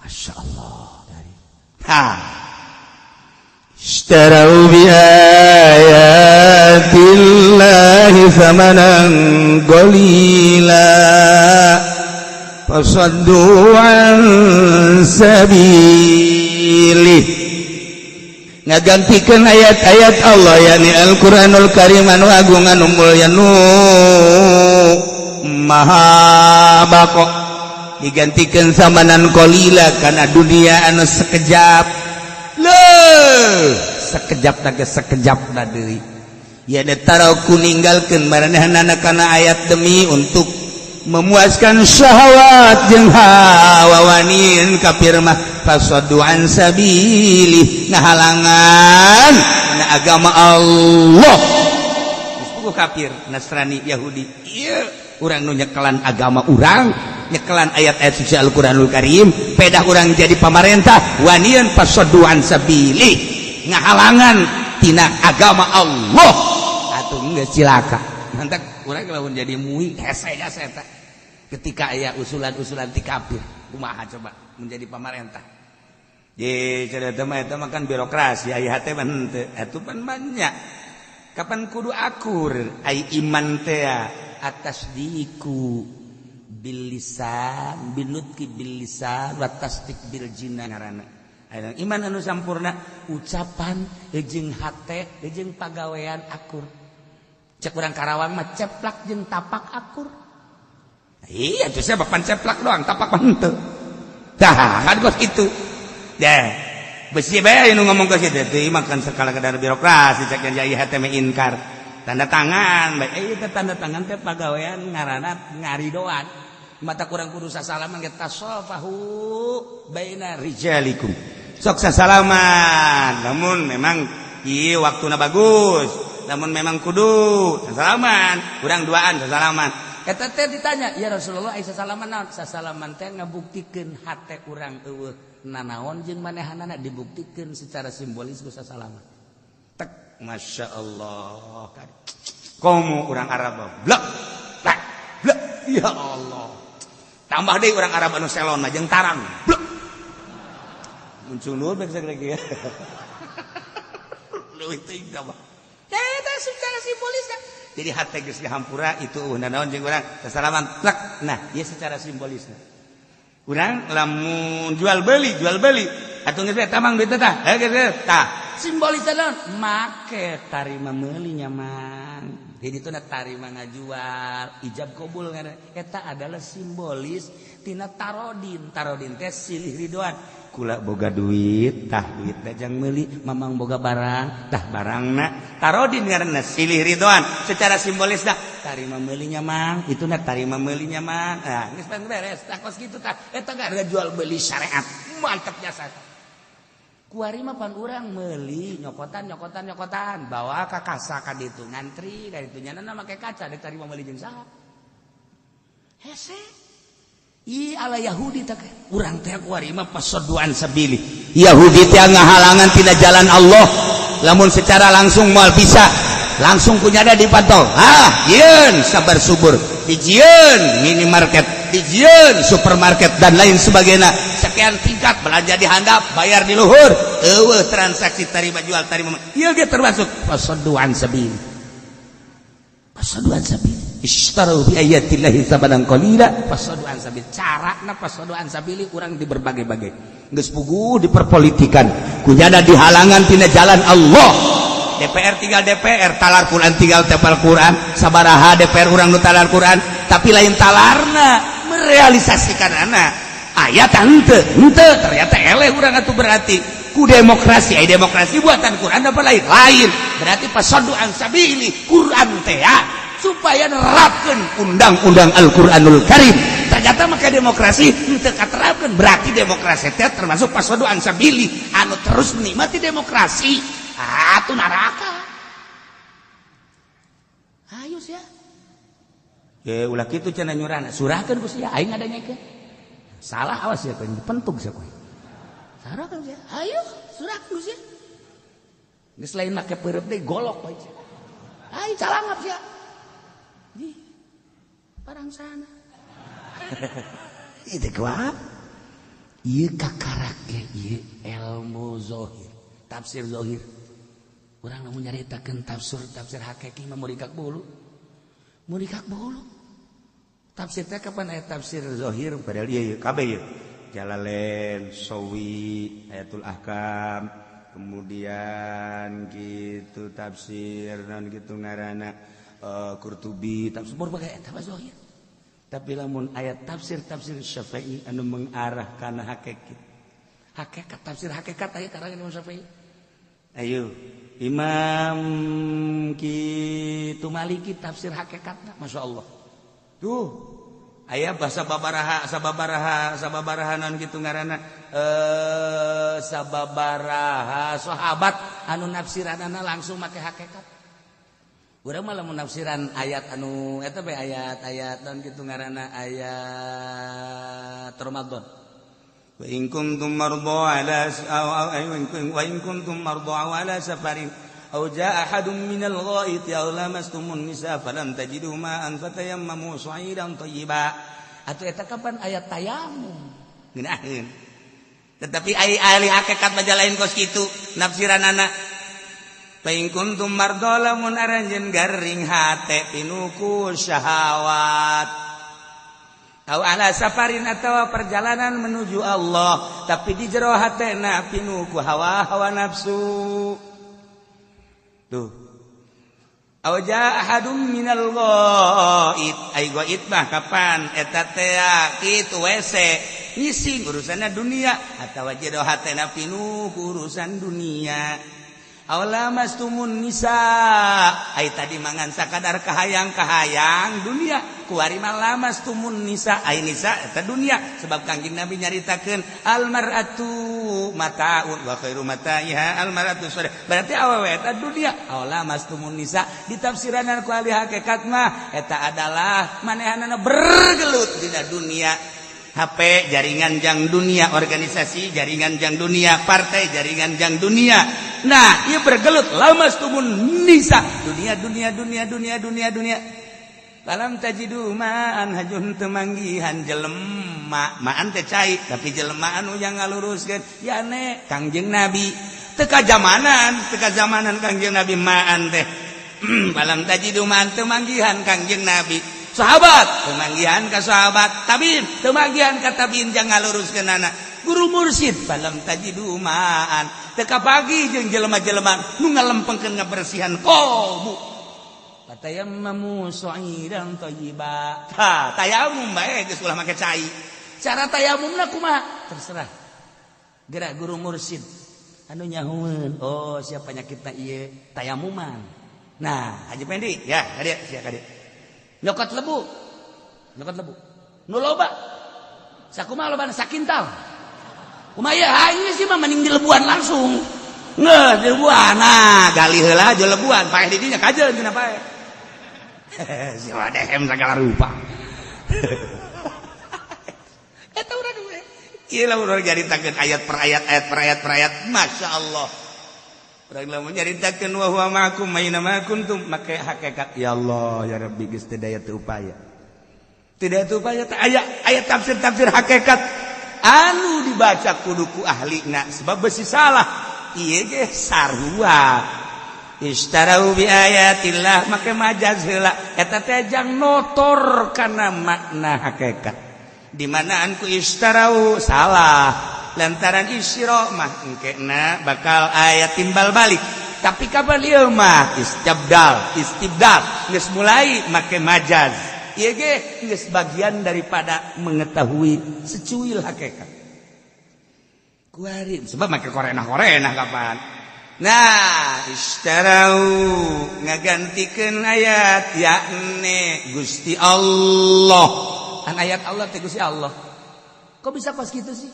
Masya Allah dari. Ha. اشتروا بآيات الله ثمنا قليلا فصدوا عن سبيله. Ngagantikan ayat-ayat Allah, yakni Al-Qur'anul Karim anu agung, anu mulya, nu maha bako, digantikan samanan qalila karena dunia anu sekejap. Leuh, sekejap naga sekejap na deui ya. Taraku ninggalkeun maranehna kana ayat demi untuk memuaskan syahwat jeung hawa. Wanin kafir mah fasaddu an sabili, ngahalangan na agama Allah. Geus kafir Nasrani Yahudi ieu, urang nu nyekelan agama urang, nyekelan ayat-ayat suci Al-Qur'anul Karim, pedah urang jadi pamarentah wanian fasaddu an sabili, ngahalangan tina agama Allah. Atuh geus cilaka. Mantak urang lamun jadi MUI hese jasa eta ketika aya usulan-usulan ti kafir. Kumaha coba menjadi pamarentah? Ye, cerita mah eta mah kan birokrasi, aya hate mah henteu. Atuh pan banyak. Kapan kudu akur ai iman teh atas diku bil lisan binutki bil lisan wa tasdik bil jinan ngaranna. Aya iman anu sampurna, ucapan jeung hate jeung pagawean akur. Cek urang Karawang mah ceplak jeung tapak akur. Iya, tuh saya bapak ceplak doang, tapak mah henteu. Tah, kan kos kitu. Deh, besi bae nu ngomong ke situ teh mah kan sekala kadar birokrasi. Cek yang jaya hate mah inkar. Tanda tangan bae, eh, teh tanda tangan teh pagawean ngaranna ngaridoan. Mata kurang kudu sasalaman ge, tasofahu baina rijalikum. Sok sasalaman. Namun memang ieu waktuna bagus. Namun memang kudu sasalaman, kurang duaan sasalaman. Eta teh ditanya, "Ya Rasulullah, ai sasalaman naon?" Sasalaman teh ngabuktikeun hate urang euweuh nanaon jeung manehanana, dibuktikeun secara simbolis ku sasalaman. Tek, Masya Allah. Komo urang Arab blek blek blek, ya Allah. Tambah deui urang Arab anu selon mah jeung tarang blek muncul nur bae sagreg ya. Leuwih teuing tambah. Eta secara simbolis. Jadi hate geus dihampura itu naon jeung urang sasalaman plek. Nah, ieu secara simbolis. Urang lamun jual beli atuh geus tamang duit tah. Heuh, geus tah. Simbolis naon? Make tarima meuli nya, Mang. Jadi itu tarima ngajual, ijab kabul ngaranna. Eta adalah simbolis tina tarodin. Tarodin teh silih ridoan. Kula boga duit, tah duit jang meuli, Mamang boga barang, tah barangna. Tarodin ngaranna silih ridoan. Secara simbolis dah tarima meulinya, Mang, itu na tarima meulinya, Mang. Nah, geus beres, tah kos kitu tah. Eta gak jual beli syariat. Mantap jasa. Kuari mah pan urang meuli nyokotan, nyokotan, nyokotan, bawa ka kasa ka ditu, ngantri ka ditu, nyana make kaca dek tarima meuli jeung saha. Hese. Ih, ala Yahudi teh urang teh kuari mah فصدوا عن سبيل. Yahudi teh ngahalangan tina jalan Allah. Lamun secara langsung moal bisa, langsung kunyada dipantau. Ah, yeun sabar subur, dijieun minimarket, dijieun supermarket, dan lain sebagainya. Sekian tingkat, belanja di handap, bayar di luhur. Eueuh transaksi tarima jual, tarima. Ieu ge termasuk فصدوا عن سبيل. فصدوا عن سبيل. اشتروا بآيات الله ثمنا قليلا فصدوا عن سبيل. Carana فصدوا عن سبيل urang di berbagai-bagai. Geus puguh diperpolitikan, kunyada dihalangan tina jalan Allah. DPR tinggal DPR, talar Quran tinggal tepal Quran. Sabaraha DPR urang nu talar Quran, tapi lain talarna, merealisasikan anak ayat henteu henteu. Ternyata eleh urang atuh, berarti ku demokrasi. Ai demokrasi buatan Quran apa lain? Lain. Berarti فصدوا عن سبيل Quran teh ya, supaya nerapkeun undang-undang Al-Qur'anul Karim. Ternyata maka demokrasi henteu katerapkeun, berarti demokrasi teh termasuk فصدوا عن سبيل. Anu terus menikmati demokrasi atuh neraka. Ayo sia. Eh, ulah kitu cenah nyurana. Surahkeun ku sia, aing ngadanyakeun. Salah, awas ya kowe, dipentuk sia kowe. Surahkeun sia. Ayo, surahkeun ku sia. Geus lain make peureub deui, golok bae. Ayo calangap sia. Di parang sana. Itu kuat. Ieu kakarak ge ieu ilmu zohir, tafsir zohir. Urang lamun nyaritakeun tafsir tafsir hakiki mah murikak bulu. Murikak bulu. Tafsir teh kapan aya tafsir zohir? Padahal ieu kabeh ieu. Jalalain, Sawi, Ayatul Ahkam, kemudian gitu tafsir non gitu ngaranna Qurtubi, tafsir berbagai eta mah zohir. Tapi lamun ayat tafsir tafsir Syafi'i anu mengarah kana hakikat. Hakikat, tafsir hakikat aya karangan Imam Syafi'i. Ayo Imam kitu Maliki tafsir hakikatna, Masya Allah. Tuh aya bahasa babaraha sababaraha sababaraha non gitu ngaranna sababaraha sahabat anu nafsiranana langsung make hakikat. Urang mah lamun nafsiran ayat anu eta bae, ayat-ayat non gitu ngaranna, ayat Ramadan. وإن كنتم مرضى على أو وإن كنتم مرضى أو على سفر أو جاء أحد من الغائط أو لامستم النساء فلم تجدوا ماء فتيمموا صعيدا طيبا. Atuh eta kapan ayat tayamum? Ngeunaheun, tetapi ai ahli hakikat mah lain kos kitu nafsiranana. فإن كنتم مرضى, lamun aranjeun garing hate pinuku syahwat, أو على سفر atau perjalanan menuju Allah, tapi di jero hatena pinuku hawa hawa nafsu tuh, أو جاء أحد من الغائط. Ai ghaid mah kapan eta teh kitu WC ngising, urusanna dunia, atawa jero hatena pinuku urusan dunia, أو لامستم النساء. Ai tadi mangan sakadar kahayang-kahayang dunia, kuari mah لامستم النساء. Ai nisa eta dunia, sebab Kangjeng Nabi nyaritakeun المرأة متاع وخير متاعها المرأة الصالحة, berarti awewe eta dunia. أو لامستم النساء ditafsiranan ku ahli hakikat mah eta adalah manehanana bergelut dina dunia, HP jaringan jang dunia, organisasi jaringan jang dunia, partai jaringan jang dunia. Nah, ia bergelut لامستم النساء, dunia, dunia, dunia, dunia, dunia, dunia. فلم تجدوا ماء, hajun teu manggihan jelema, ماء teh cai, tapi jelema anu yang ngaluruskeun ya ne Kangjeng Nabi teu kajamanan, teu kajamanan Kangjeng Nabi ماء teh. فلم تجدوا ماء, teu manggihan Kangjeng Nabi, sahabat teu manggihan ka sahabat, tabiin teu manggihan ka tabiin jang ngaluruskeun anak. Guru mursid falam tajidu ma'an teu kapagi jeung jelema-jelema nu ngalempengkeun ngabersihan kolbu. Fatayammamu sha'idan thayyiba. Tah, tayamum bae geus ulah make cai. Cara tayamumna kumaha? Terserah. Gerak guru mursid anu nyahueun, oh siapa penyakitna ieu tayamuman. Nah, Haji Pendi ya, kadieu sia kadieu. Nyokot lebu. Nyokot lebu. Nu loba. Sakumaha lobana sakintal. Kumaha ieu aing sih mah mending dilebuan langsung. Ngeuh dilebuan. Nah, gali heula jo lebuan, paeh di dinya kajeun cenah paeh. Si wadehem segala rupa. Eta urang we. Ieu lamun urang nyaritakeun ayat per ayat, ayat per ayat per ayat, Masya Allah. Urang lamun nyaritakeun wa huwa ma'akum aina ma kuntum, make hakikat ya Allah ya Rabbi geus teu daya teu upaya. Teu daya teu upaya teh aya ayat tafsir-tafsir hakikat anu dibaca kudu ku ahlina sebab besi salah. Ieu ge sarua. Istarau bi ayatillah make majaz heula eta teh jang notor kana makna hakikat. Di manaan ku istarau salah lantaran isyra mah engkena bakal aya timbal balik. Tapi kapan ieu mah istibdal, istibdal geus mulai make majaz. Ieu ge geus bagian daripada mengetahui secuil hakikat. Kuari sebab make korenah-korenah kapan. Nah, istarau ngagantikeun ayat yakni Gusti Allah. An ayat Allah teh Gusti Allah. Kok bisa pas gitu sih?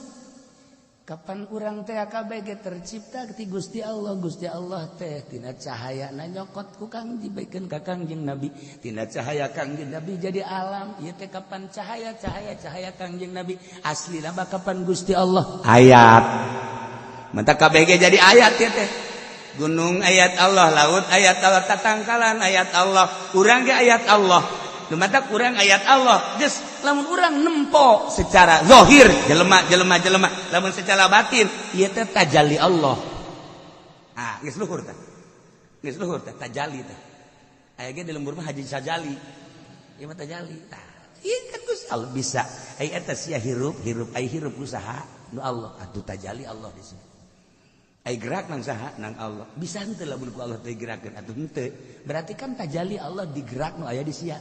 Kapan urang teh KBG tercipta ti Gusti Allah. Gusti Allah teh tina cahaya na nyokot ku Kang dibaikeun ka Kangjeng Nabi. Tina cahaya Kangjeng Nabi jadi alam. Ieu teh kapan cahaya cahaya cahaya Kangjeng Nabi. Aslina mah kapan Gusti Allah? Ayat. Mentak KBG jadi ayat ya teh. Gunung ayat Allah, laut ayat Allah, tatangkalan ayat Allah, urang ge ayat Allah. Nu matak urang ayat Allah. Geus lamun urang nempo secara zahir jelema jelema jelema, lamun secara batin ieu teh tajalli Allah. Ah, geus luhur teh. Geus luhur teh tajalli teh. Aya ge di lembur mah haji sajali. Ieu mah tajalli. Tah, ieu kan Gusti Allah bisa. Ai eta sia hirup, hirup ai hirup usaha nu Allah. Atuh tajalli Allah di sini. Ai gerak nang saha? Nang Allah. Bisa henteu lamun ku Allah teh gerakeun atuh henteu. Berarti kan tajalli Allah digerak nu aya di sia.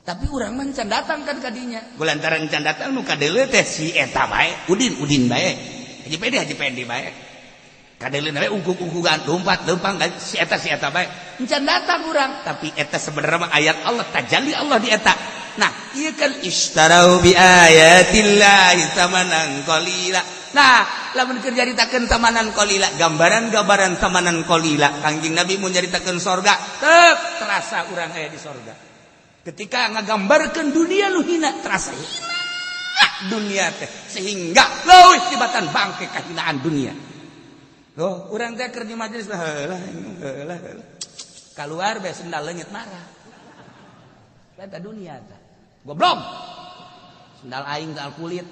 Tapi urang mah can datang kan kadinya. Gulantaran can datang nu kadeuleu teh si eta bae, Udin Udin bae. Haji Pendi Haji Pendi bae. Kadeuleu bae ungkuk-ungkukan lompat lempang si eta bae. Can datang urang, tapi eta sebenarnya mah ayat Allah, tajalli Allah di eta. Nah, ieu kan istarau bi ayatillahi tsamanan qalila. Nah, lamun keur nyaritakeun tamanan qalila, gambaran-gambaran tamanan qalila, Kangjeng Nabi mun nyaritakeun sorga, teu terasa urang aya di sorga. Ketika ngagambarkeun dunia nu hina, terasa hina dunia teh sehingga leuwih tibatan bangke kahinaan dunia. Loh, urang teh keur di majelis heula heula heula. Kaluar bae sendal leungit marah. Eta dunia teh. Goblok. Sendal aing sendal kulit.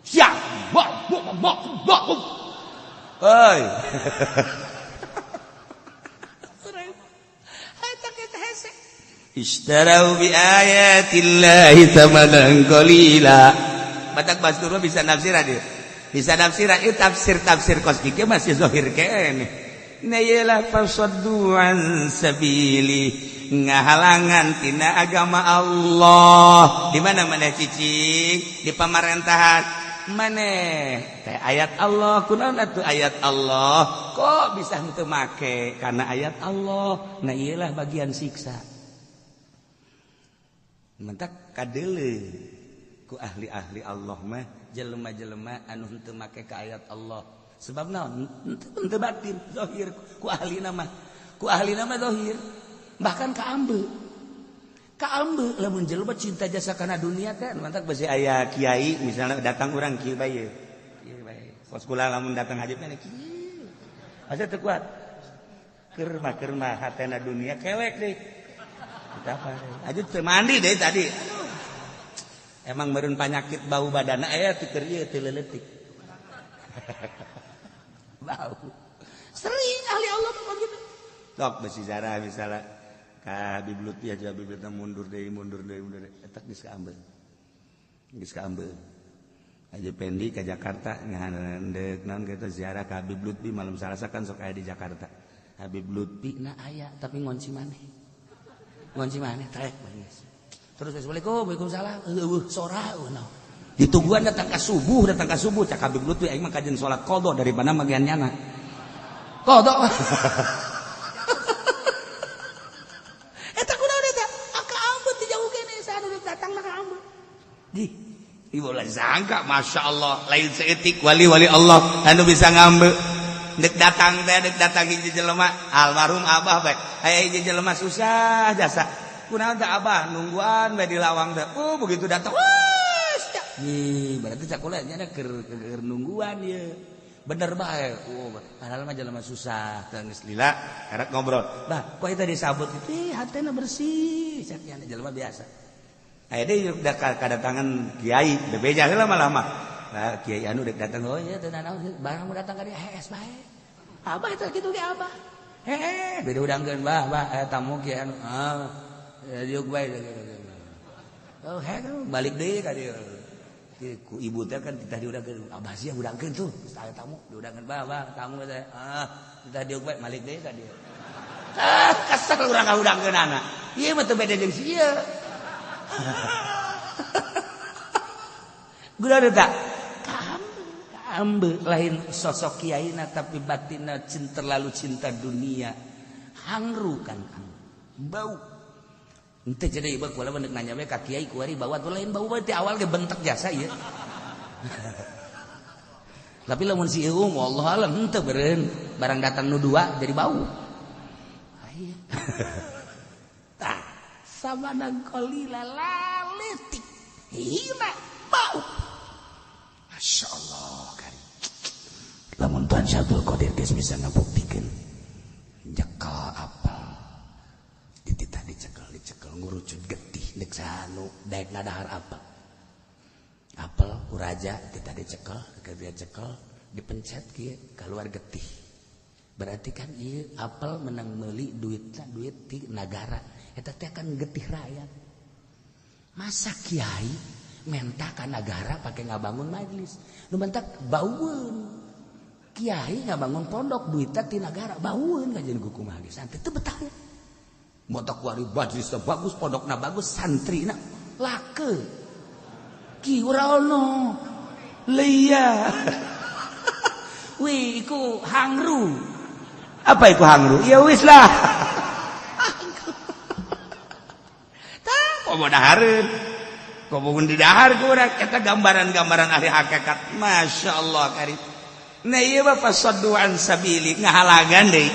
Siap. Bok bok bok bok. Hei. Ishtarau bi ayatillahi thamanan qalila. Batak Bastur bisa nafsiran dia. Bisa nafsiran ieu tafsir-tafsir kos kieu masih zahir keneh. Na ieu fasaddu an sabili ngahalangan tina agama Allah. Di mana maneh cicing? Di pamarentahan. Maneh teh ayat Allah kunaon atuh ayat Allah? Kok bisa henteu make? Karena ayat Allah. Nah ieu lah bagian siksa. Mentak kadeuleu ku ahli-ahli Allah mah jelema-jelema anu henteu make ka ayat Allah. Sebab naon? Henteu batin, zahir ku ahlina mah. Ku ahlina mah zahir. Bahkan ka ambe. Ka ambe lamun jelema cinta jasa kana dunia teh mantak besi aya kiai misalnya datang urang kieu bae. Kieu bae. Kos kula lamun datang haji mah kieu. Asa teu kuat. Keur mah hatena dunia kelek deui. Aja teu mandi deh tadi. Emang meureun panyakit bau badana aya teu keur ieu teu leuletik. Bau. Sering ahli Allah mah gitu. Sok besi zarah misalnya ka Habib Lutfi aja Habib Lutfi mundur deui mundur deui mundur deui eta geus kaambeun. Geus kaambeun. Haji Pendi ke Jakarta ngahandek naon kitu ziarah ka Habib Lutfi malam Salasa kan sok aya di Jakarta. Habib Lutfi na aya tapi ngonci maneh. Ngonci maneh trek geus. Terus assalamualaikum, waalaikumsalam. Eueuh sora eueuh naon. Ditungguan datang ka subuh cak Habib Lutfi aing mah kajen salat qadha daripada magian nyana. Qadha. Eta kunaon eta? Aka ambet di jauh keneh saha nu datang na ka ambet. Di ibu lah sangka, masya Allah, lain seetik wali-wali Allah, anu bisa ngambil. Dek datang teh, dek datang hiji jelema, almarhum abah bae. Aya hiji jelema susah jasa. Kunaon teh abah nungguan bae di lawang teh. Oh, begitu datang, wah, nih, berarti cakulah nya keur nungguan ieu. Bener bae. Oh, padahal mah jelema susah, teh geus lila, karek ngobrol. Bah, kok eta disabut kitu? Ih, hatena bersih, cak nya jelema biasa. Aya deui kadatangan kiai, bebeja heula malah mah. Nah, kiai anu dek datang, oh iya teu nanaon, barang mu datang ka dieu hees bae. Abah teh kitu ge abah. Heeh, beda udangkeun bah, bah aya tamu kiai anu. Ah, diuk bae. Oh, heh balik deui ka dieu. Ku ibu teh kan titah diudangkeun, abah sia udangkeun tuh, geus aya tamu diudangkeun bah, bah tamu teh. Ah, titah diuk bae balik deui ka dieu. Ah, kesel urang ngaudangkeunana. Ieu mah teu beda jeung si ieu. Guna tak kambe lain sosok kiaina tapi batinna cinta terlalu cinta dunia hangru kan bau ente jadi ieu kula mah nanya we ka kiai kuari bawa tuh lain bau teh awal ge bentek jasa ieu. Tapi lamun si ieu wallahu alam henteu beureun barang datang nu dua jadi bau. Aya. Tah sabanang qalila laletik hina bau. Masya Allah kan. Lamun Tuhan Syabdul Qadir geus bisa ngabuktikeun nyekel apel dititah dicekel dicekel ngurucut getih deuk sanu daek nadahar apel. Apel ku raja titah dicekel, dia cekel dipencet kieu keluar getih. Berarti kan ieu apel menang meuli duitna duit ti nagara. Eta teh kan getih rakyat. Masa kiai menta ka nagara pake ngabangun majelis. Nu mentak baueun. Kiai ngabangun pondok duitna ti nagara baueun kajian ku kumaha ge santri teu betah. Motak kuari majelisna bagus, pondokna bagus, santrina lake. Ki ora ono. Leia. Wih, iku hangru. Apa iku hangru? Ya wis lah. Komo dahareun. Komo di dahar ku urang eta gambaran-gambaran ahli hakikat. Masya Allah karim. Nah ieu mah fasaddu an sabili ngahalagan deui.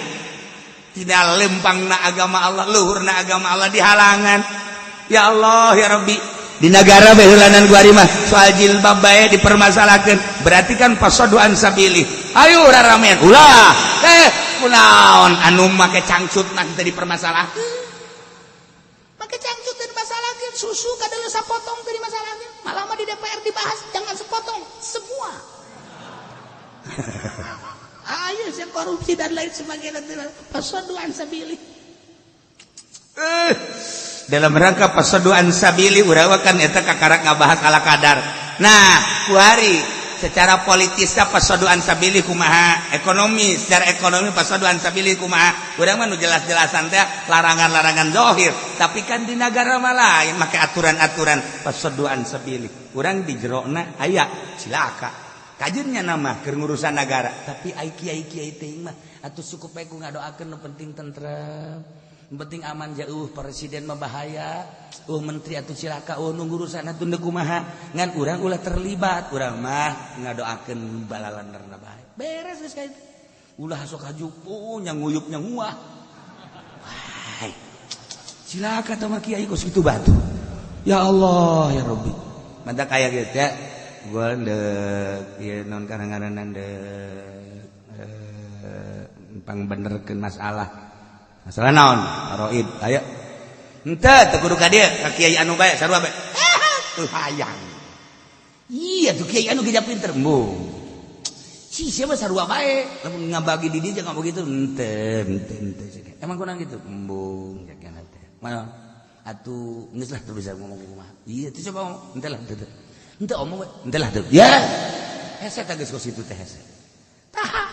Tidak lempangna agama Allah, luhurna agama Allah dihalangan. Ya Allah ya Rabbi. Di negara baheulanan gua mah soal jilbab bae dipermasalahkeun. Berarti kan fasaddu an sabili. Ayo raramean ulah. Kunaon anu make cangcut mah teu dipermasalahkeun. Pakai cangcut dan masalahkeun susu kadang sapotong teu dimasalahkeun. Malah mah di DPR dibahas jangan sepotong semua. Ayo saya korupsi dan lain sebagainya pasaduan sabili. Dalam rangka pasaduan sabili urang kan eta kakarak ngabahas ala kadar. Nah, kuari secara politisnya pasaduan sabili kumaha, ekonomi secara ekonomi pasaduan sabili kumaha. Urang mah nu jelas-jelasan teh larangan-larangan zahir, tapi kan di nagara mah lain make aturan-aturan pasaduan sabili. Urang di jerona aya cilaka. Kajennya nama keur ngurusan nagara, tapi ai kiai-kiai teh mah atuh cukup bae ku ngadoakeun nu penting tentrem, nu penting aman jauh presiden mah bahaya, menteri atuh cilaka, nu ngurusan atuh deuk kumaha, ngan urang ulah terlibat, urang mah ngadoakeun balalanderna bae. Beres geus ka itu. Ulah sok hajupu nya nguyup nya nguah. Wah. Cilaka tah mah kiai kos kitu batu. Ya Allah ya Rabbi. Mantap kaya gitu ya. Gua ndek ieu non kadang-kadang ndek pangbenerkeun masalah. Masalah naon? Roib. Ayo. Henteu teu kudu ka dieu, ka kiai anu bae sarua bae. Tuh hayang. Iya tuh kiai anu geus pinter. Embung. Si siapa sarua bae, lamun ngabagi di dieu jangan begitu. Henteu, henteu, henteu. Emang kurang gitu. Embung jakeun teh. Mana? Atuh geus lah teu bisa ngomong kumaha. Iya tuh coba ngomong. Henteu lah henteu. Henteu omong we, henteu lah teu. Ya. Hese tah geus kos kitu teh hese. Tah.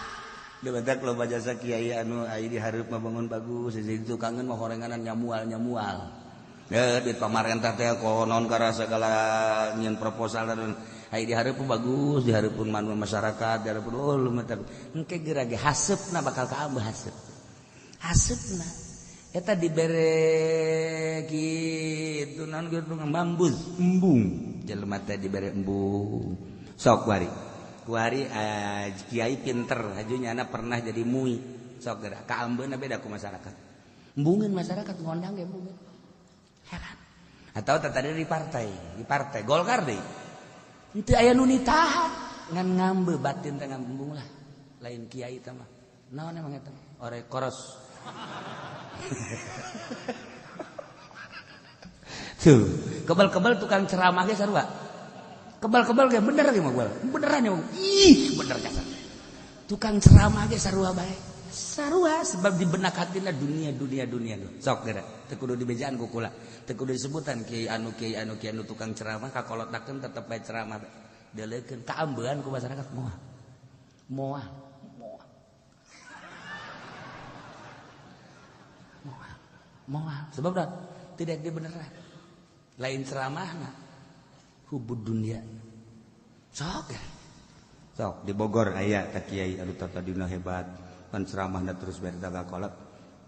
Debatak loba jasa kiai anu ai di hareup mah bangun bagus, jadi tukangeun mah horenganan nyamual-nyamual. Ya duit pamarentah teh konon karena segala nyeun proposal dan ai di hareup bagus, di hareupeun manu masyarakat, di hareupeun oh lumayan. Engke geura ge haseupna bakal kaambeuh haseup. Haseupna eta dibere kitu naon kitu ngambus embung jelema teh dibere embung. Sok kuari. Kuari kiai pinter haju nyana pernah jadi mui. Sok geura kaambeuna beda ku masyarakat. Embungeun masyarakat ngondang ge embungeun. Heran. Atau tadi di partai Golkar deui. Henteu aya nu nitahan ngan ngambe batin teh ngambung lah. Lain kiai teh mah. Naon emang eta? Ore koros. Tuh, kebal-kebal tukang ceramah ge sarua. Kebal-kebal ge bener ge mah beneran ya. Ih, bener kasar. Tukang ceramah ge sarua bae. Sarua sebab di benak hatina dunia dunia dunia. Sok geura, teu kudu dibejaan ku kula. Teu kudu disebutan kiai anu kiai anu kiai anu tukang ceramah kakolotakeun tetep bae ceramah. Deuleukeun kaambean ku masyarakat moal. Moal. Moal. Moal. Moal. Sebab dah tidak dibeneran. Lain ceramahna hubud dunia. Sok ya. Sok di Bogor aya ka kiai anu tadina hebat. Pan ceramahna terus bari kolot.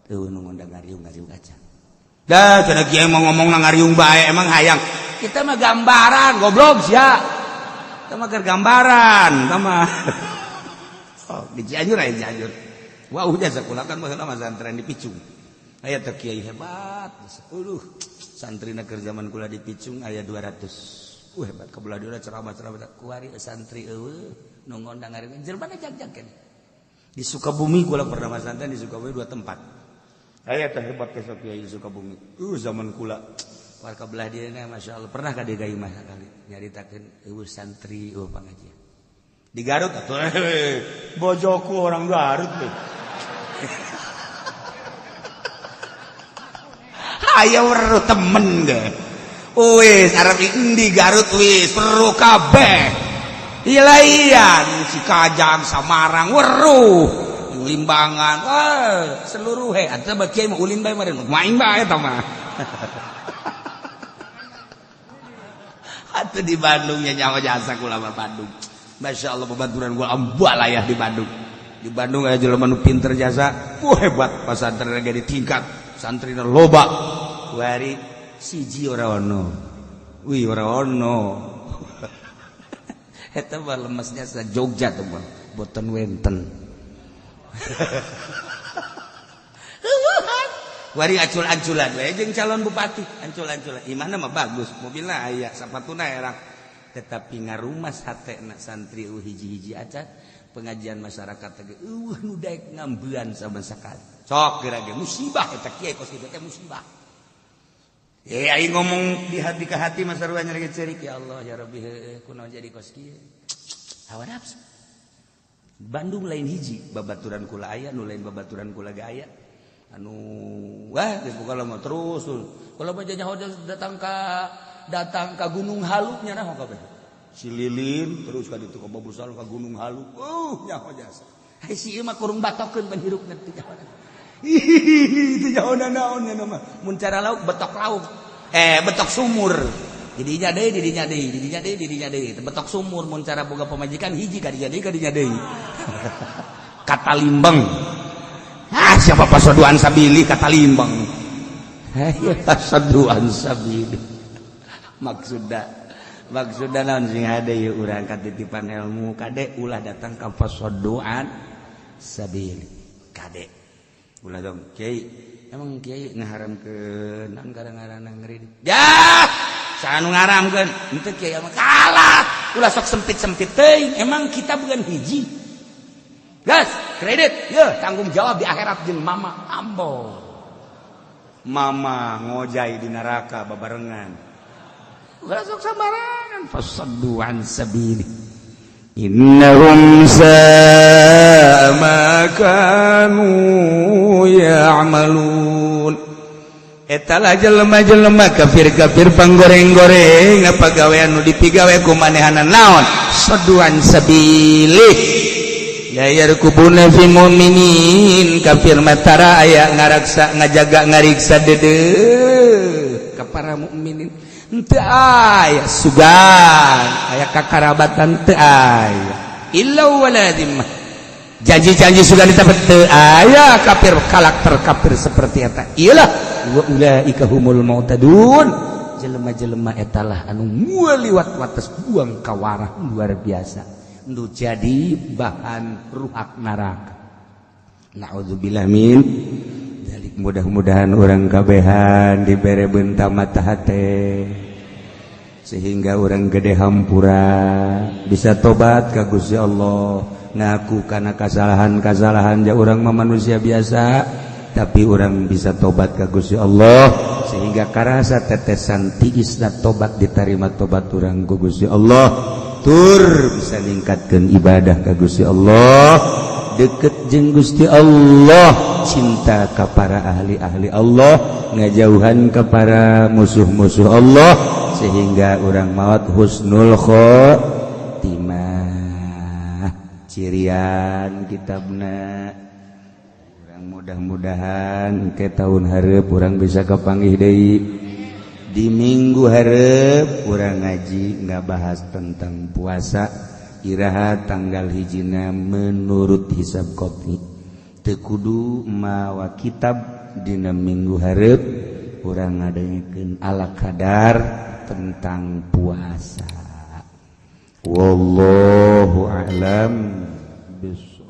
Eueuh nu ngondang ngariung-ngariung aja. Dah cenah kiai mau ngomong na ngariung bae emang hayang. Kita mah gambaran goblok sia. Kita mah keur gambaran, kita mah. Sok di Cianjur aya Cianjur. Wah udah sakola kan baheula mah santren di Picung. Aya teh kiai hebat. Aduh, santrina keur zaman kula di Picung aya 200. Hebat kebelah dia ceramah-ceramah kuari santri eueuh nu ngondang ngariung jelema jag-jag keneh. Di Sukabumi kula pernah masantren di Sukabumi 2 tempat. Aya teh hebat teh kiai di Sukabumi. Zaman kula warga belah dia Masya Allah pernah ka dieu mah sakali nyaritakeun eueuh santri eueuh pangajian. Di Garut atuh bojoku orang Garut teh. Aya weruh temen ge. Wis arep endi Garut wis weruh kabeh. Ilaian si Kajang Samarang weruh Limbangan wah seluruh he atuh mah kiai mah ulin bae meureun main bae eta mah. Atuh di Bandung nya nyawa jasa kula mah Bandung. Masya Allah babaturan gua ambalayah di Bandung. Di Bandung aya jelema nu pinter jasa, wah hebat pasantren ge ditingkat, santrina loba. Kuari siji ora ono. Wih ora ono. Eta mah lemesnya sa Jogja tuh mah, boten wenten. Wari acul-aculan we jeung calon bupati, ancul-anculan. Imahna mah bagus, mobilna aya, sapatuna erang. Tetapi ngarumas hatena santri eueuh hiji-hiji acan, pengajian masyarakat teh eueuh nu daek ngambean sama sakali. Sok geura ge musibah eta kiai kos kitu teh musibah. Aing ngomong di hati ke hati mah sarua nyeri ceurik ya Allah ya Rabbi heueuh kunaon jadi kos kieu. Hawa nafsu. Bandung lain hiji babaturan kula aya nu lain babaturan kula ge aya. Anu wah geus pokona mah terus. Kula mah nyaho datang ka Gunung Halu nya naho kabeh. Si Lilin terus ka ditu ka Babusal ka Gunung Halu. Nyaho jasa. Hai si ieu mah kurung batokeun pan hirupna teu nyaho. Itu jauh naon nya mah. Mun cara lauk betok lauk. Betok sumur. Didinya deui, didinya deui, didinya deui, didinya deui. Betok sumur mun cara boga pamajikan hiji ka dinya deui, ka dinya deui. Kata Limbang. Ah, siapa pasoduan sabili kata Limbang. Heh, pasoduan sabili. Maksudna naon sing hade ieu urang katitipan ilmu kade ulah datang ka pasoduan sabili. Kade. Ulah dong kiai emang kiai ngaharamkeun naon gara-garana ngeureun ya saha nu ngaharamkeun henteu kiai mah kalah ulah sok sempit-sempit teuing emang kita bukan hiji gas kredit ye tanggung jawab di akhirat jeung mama ambo mama ngojai di neraka babarengan ulah sok sambarangan fasaddu an sabili innahum sa'a ma kanu ya'malun. Eta lah jelema-jelema kafir-kafir panggoreng-goreng, apa gawean nu dipigawe ku manehana naon? Soduan sabilih la yarqubuna fi mu'minin. Kafir matara aya ngaraksa, ngajaga, ngariksa deudeuh ka para mukminin. Teu aya sugan, aya kakarabatan, teu aya illa wala dhimmah. Janji-janji sudah ditapat, teu aya. Kafir, karakter kafir seperti eta iyalah wa ulaika humul mu'tadun. Jelema-jelema etalah anu liwat wates, buang kawarah luar biasa, nu jadi bahan ruhak neraka. Naudzubillah min dzalik. Mudah-mudahan urang kabehan dibere benta mata hate sehingga urang gede hampura, bisa tobat ka Gusti Allah, ngaku karena kesalahan-kesalahan. Ja urang mah manusia biasa, tapi urang bisa tobat ka Gusti Allah sehingga karasa tetesan tiisna tobat, diterima tobat urang ku Gusti Allah, tur bisa ningkatkan ibadah ka Gusti Allah, deket jeung Gusti Allah, cinta ka para ahli-ahli Allah, ngajauhan ke para musuh-musuh Allah, sehingga urang maut husnul khotimah. Cirian kitabna urang, mudah-mudahan ke tahun hareup urang bisa kepanggih deui. Di minggu hareup urang ngaji nggak bahas tentang puasa. Iraha tanggal hijina menurut hisab qot'i, teu kudu mawa kitab. Dina minggu hareup urang ngadengekeun ala kadar tentang puasa. Wallahu a'lam bissawab.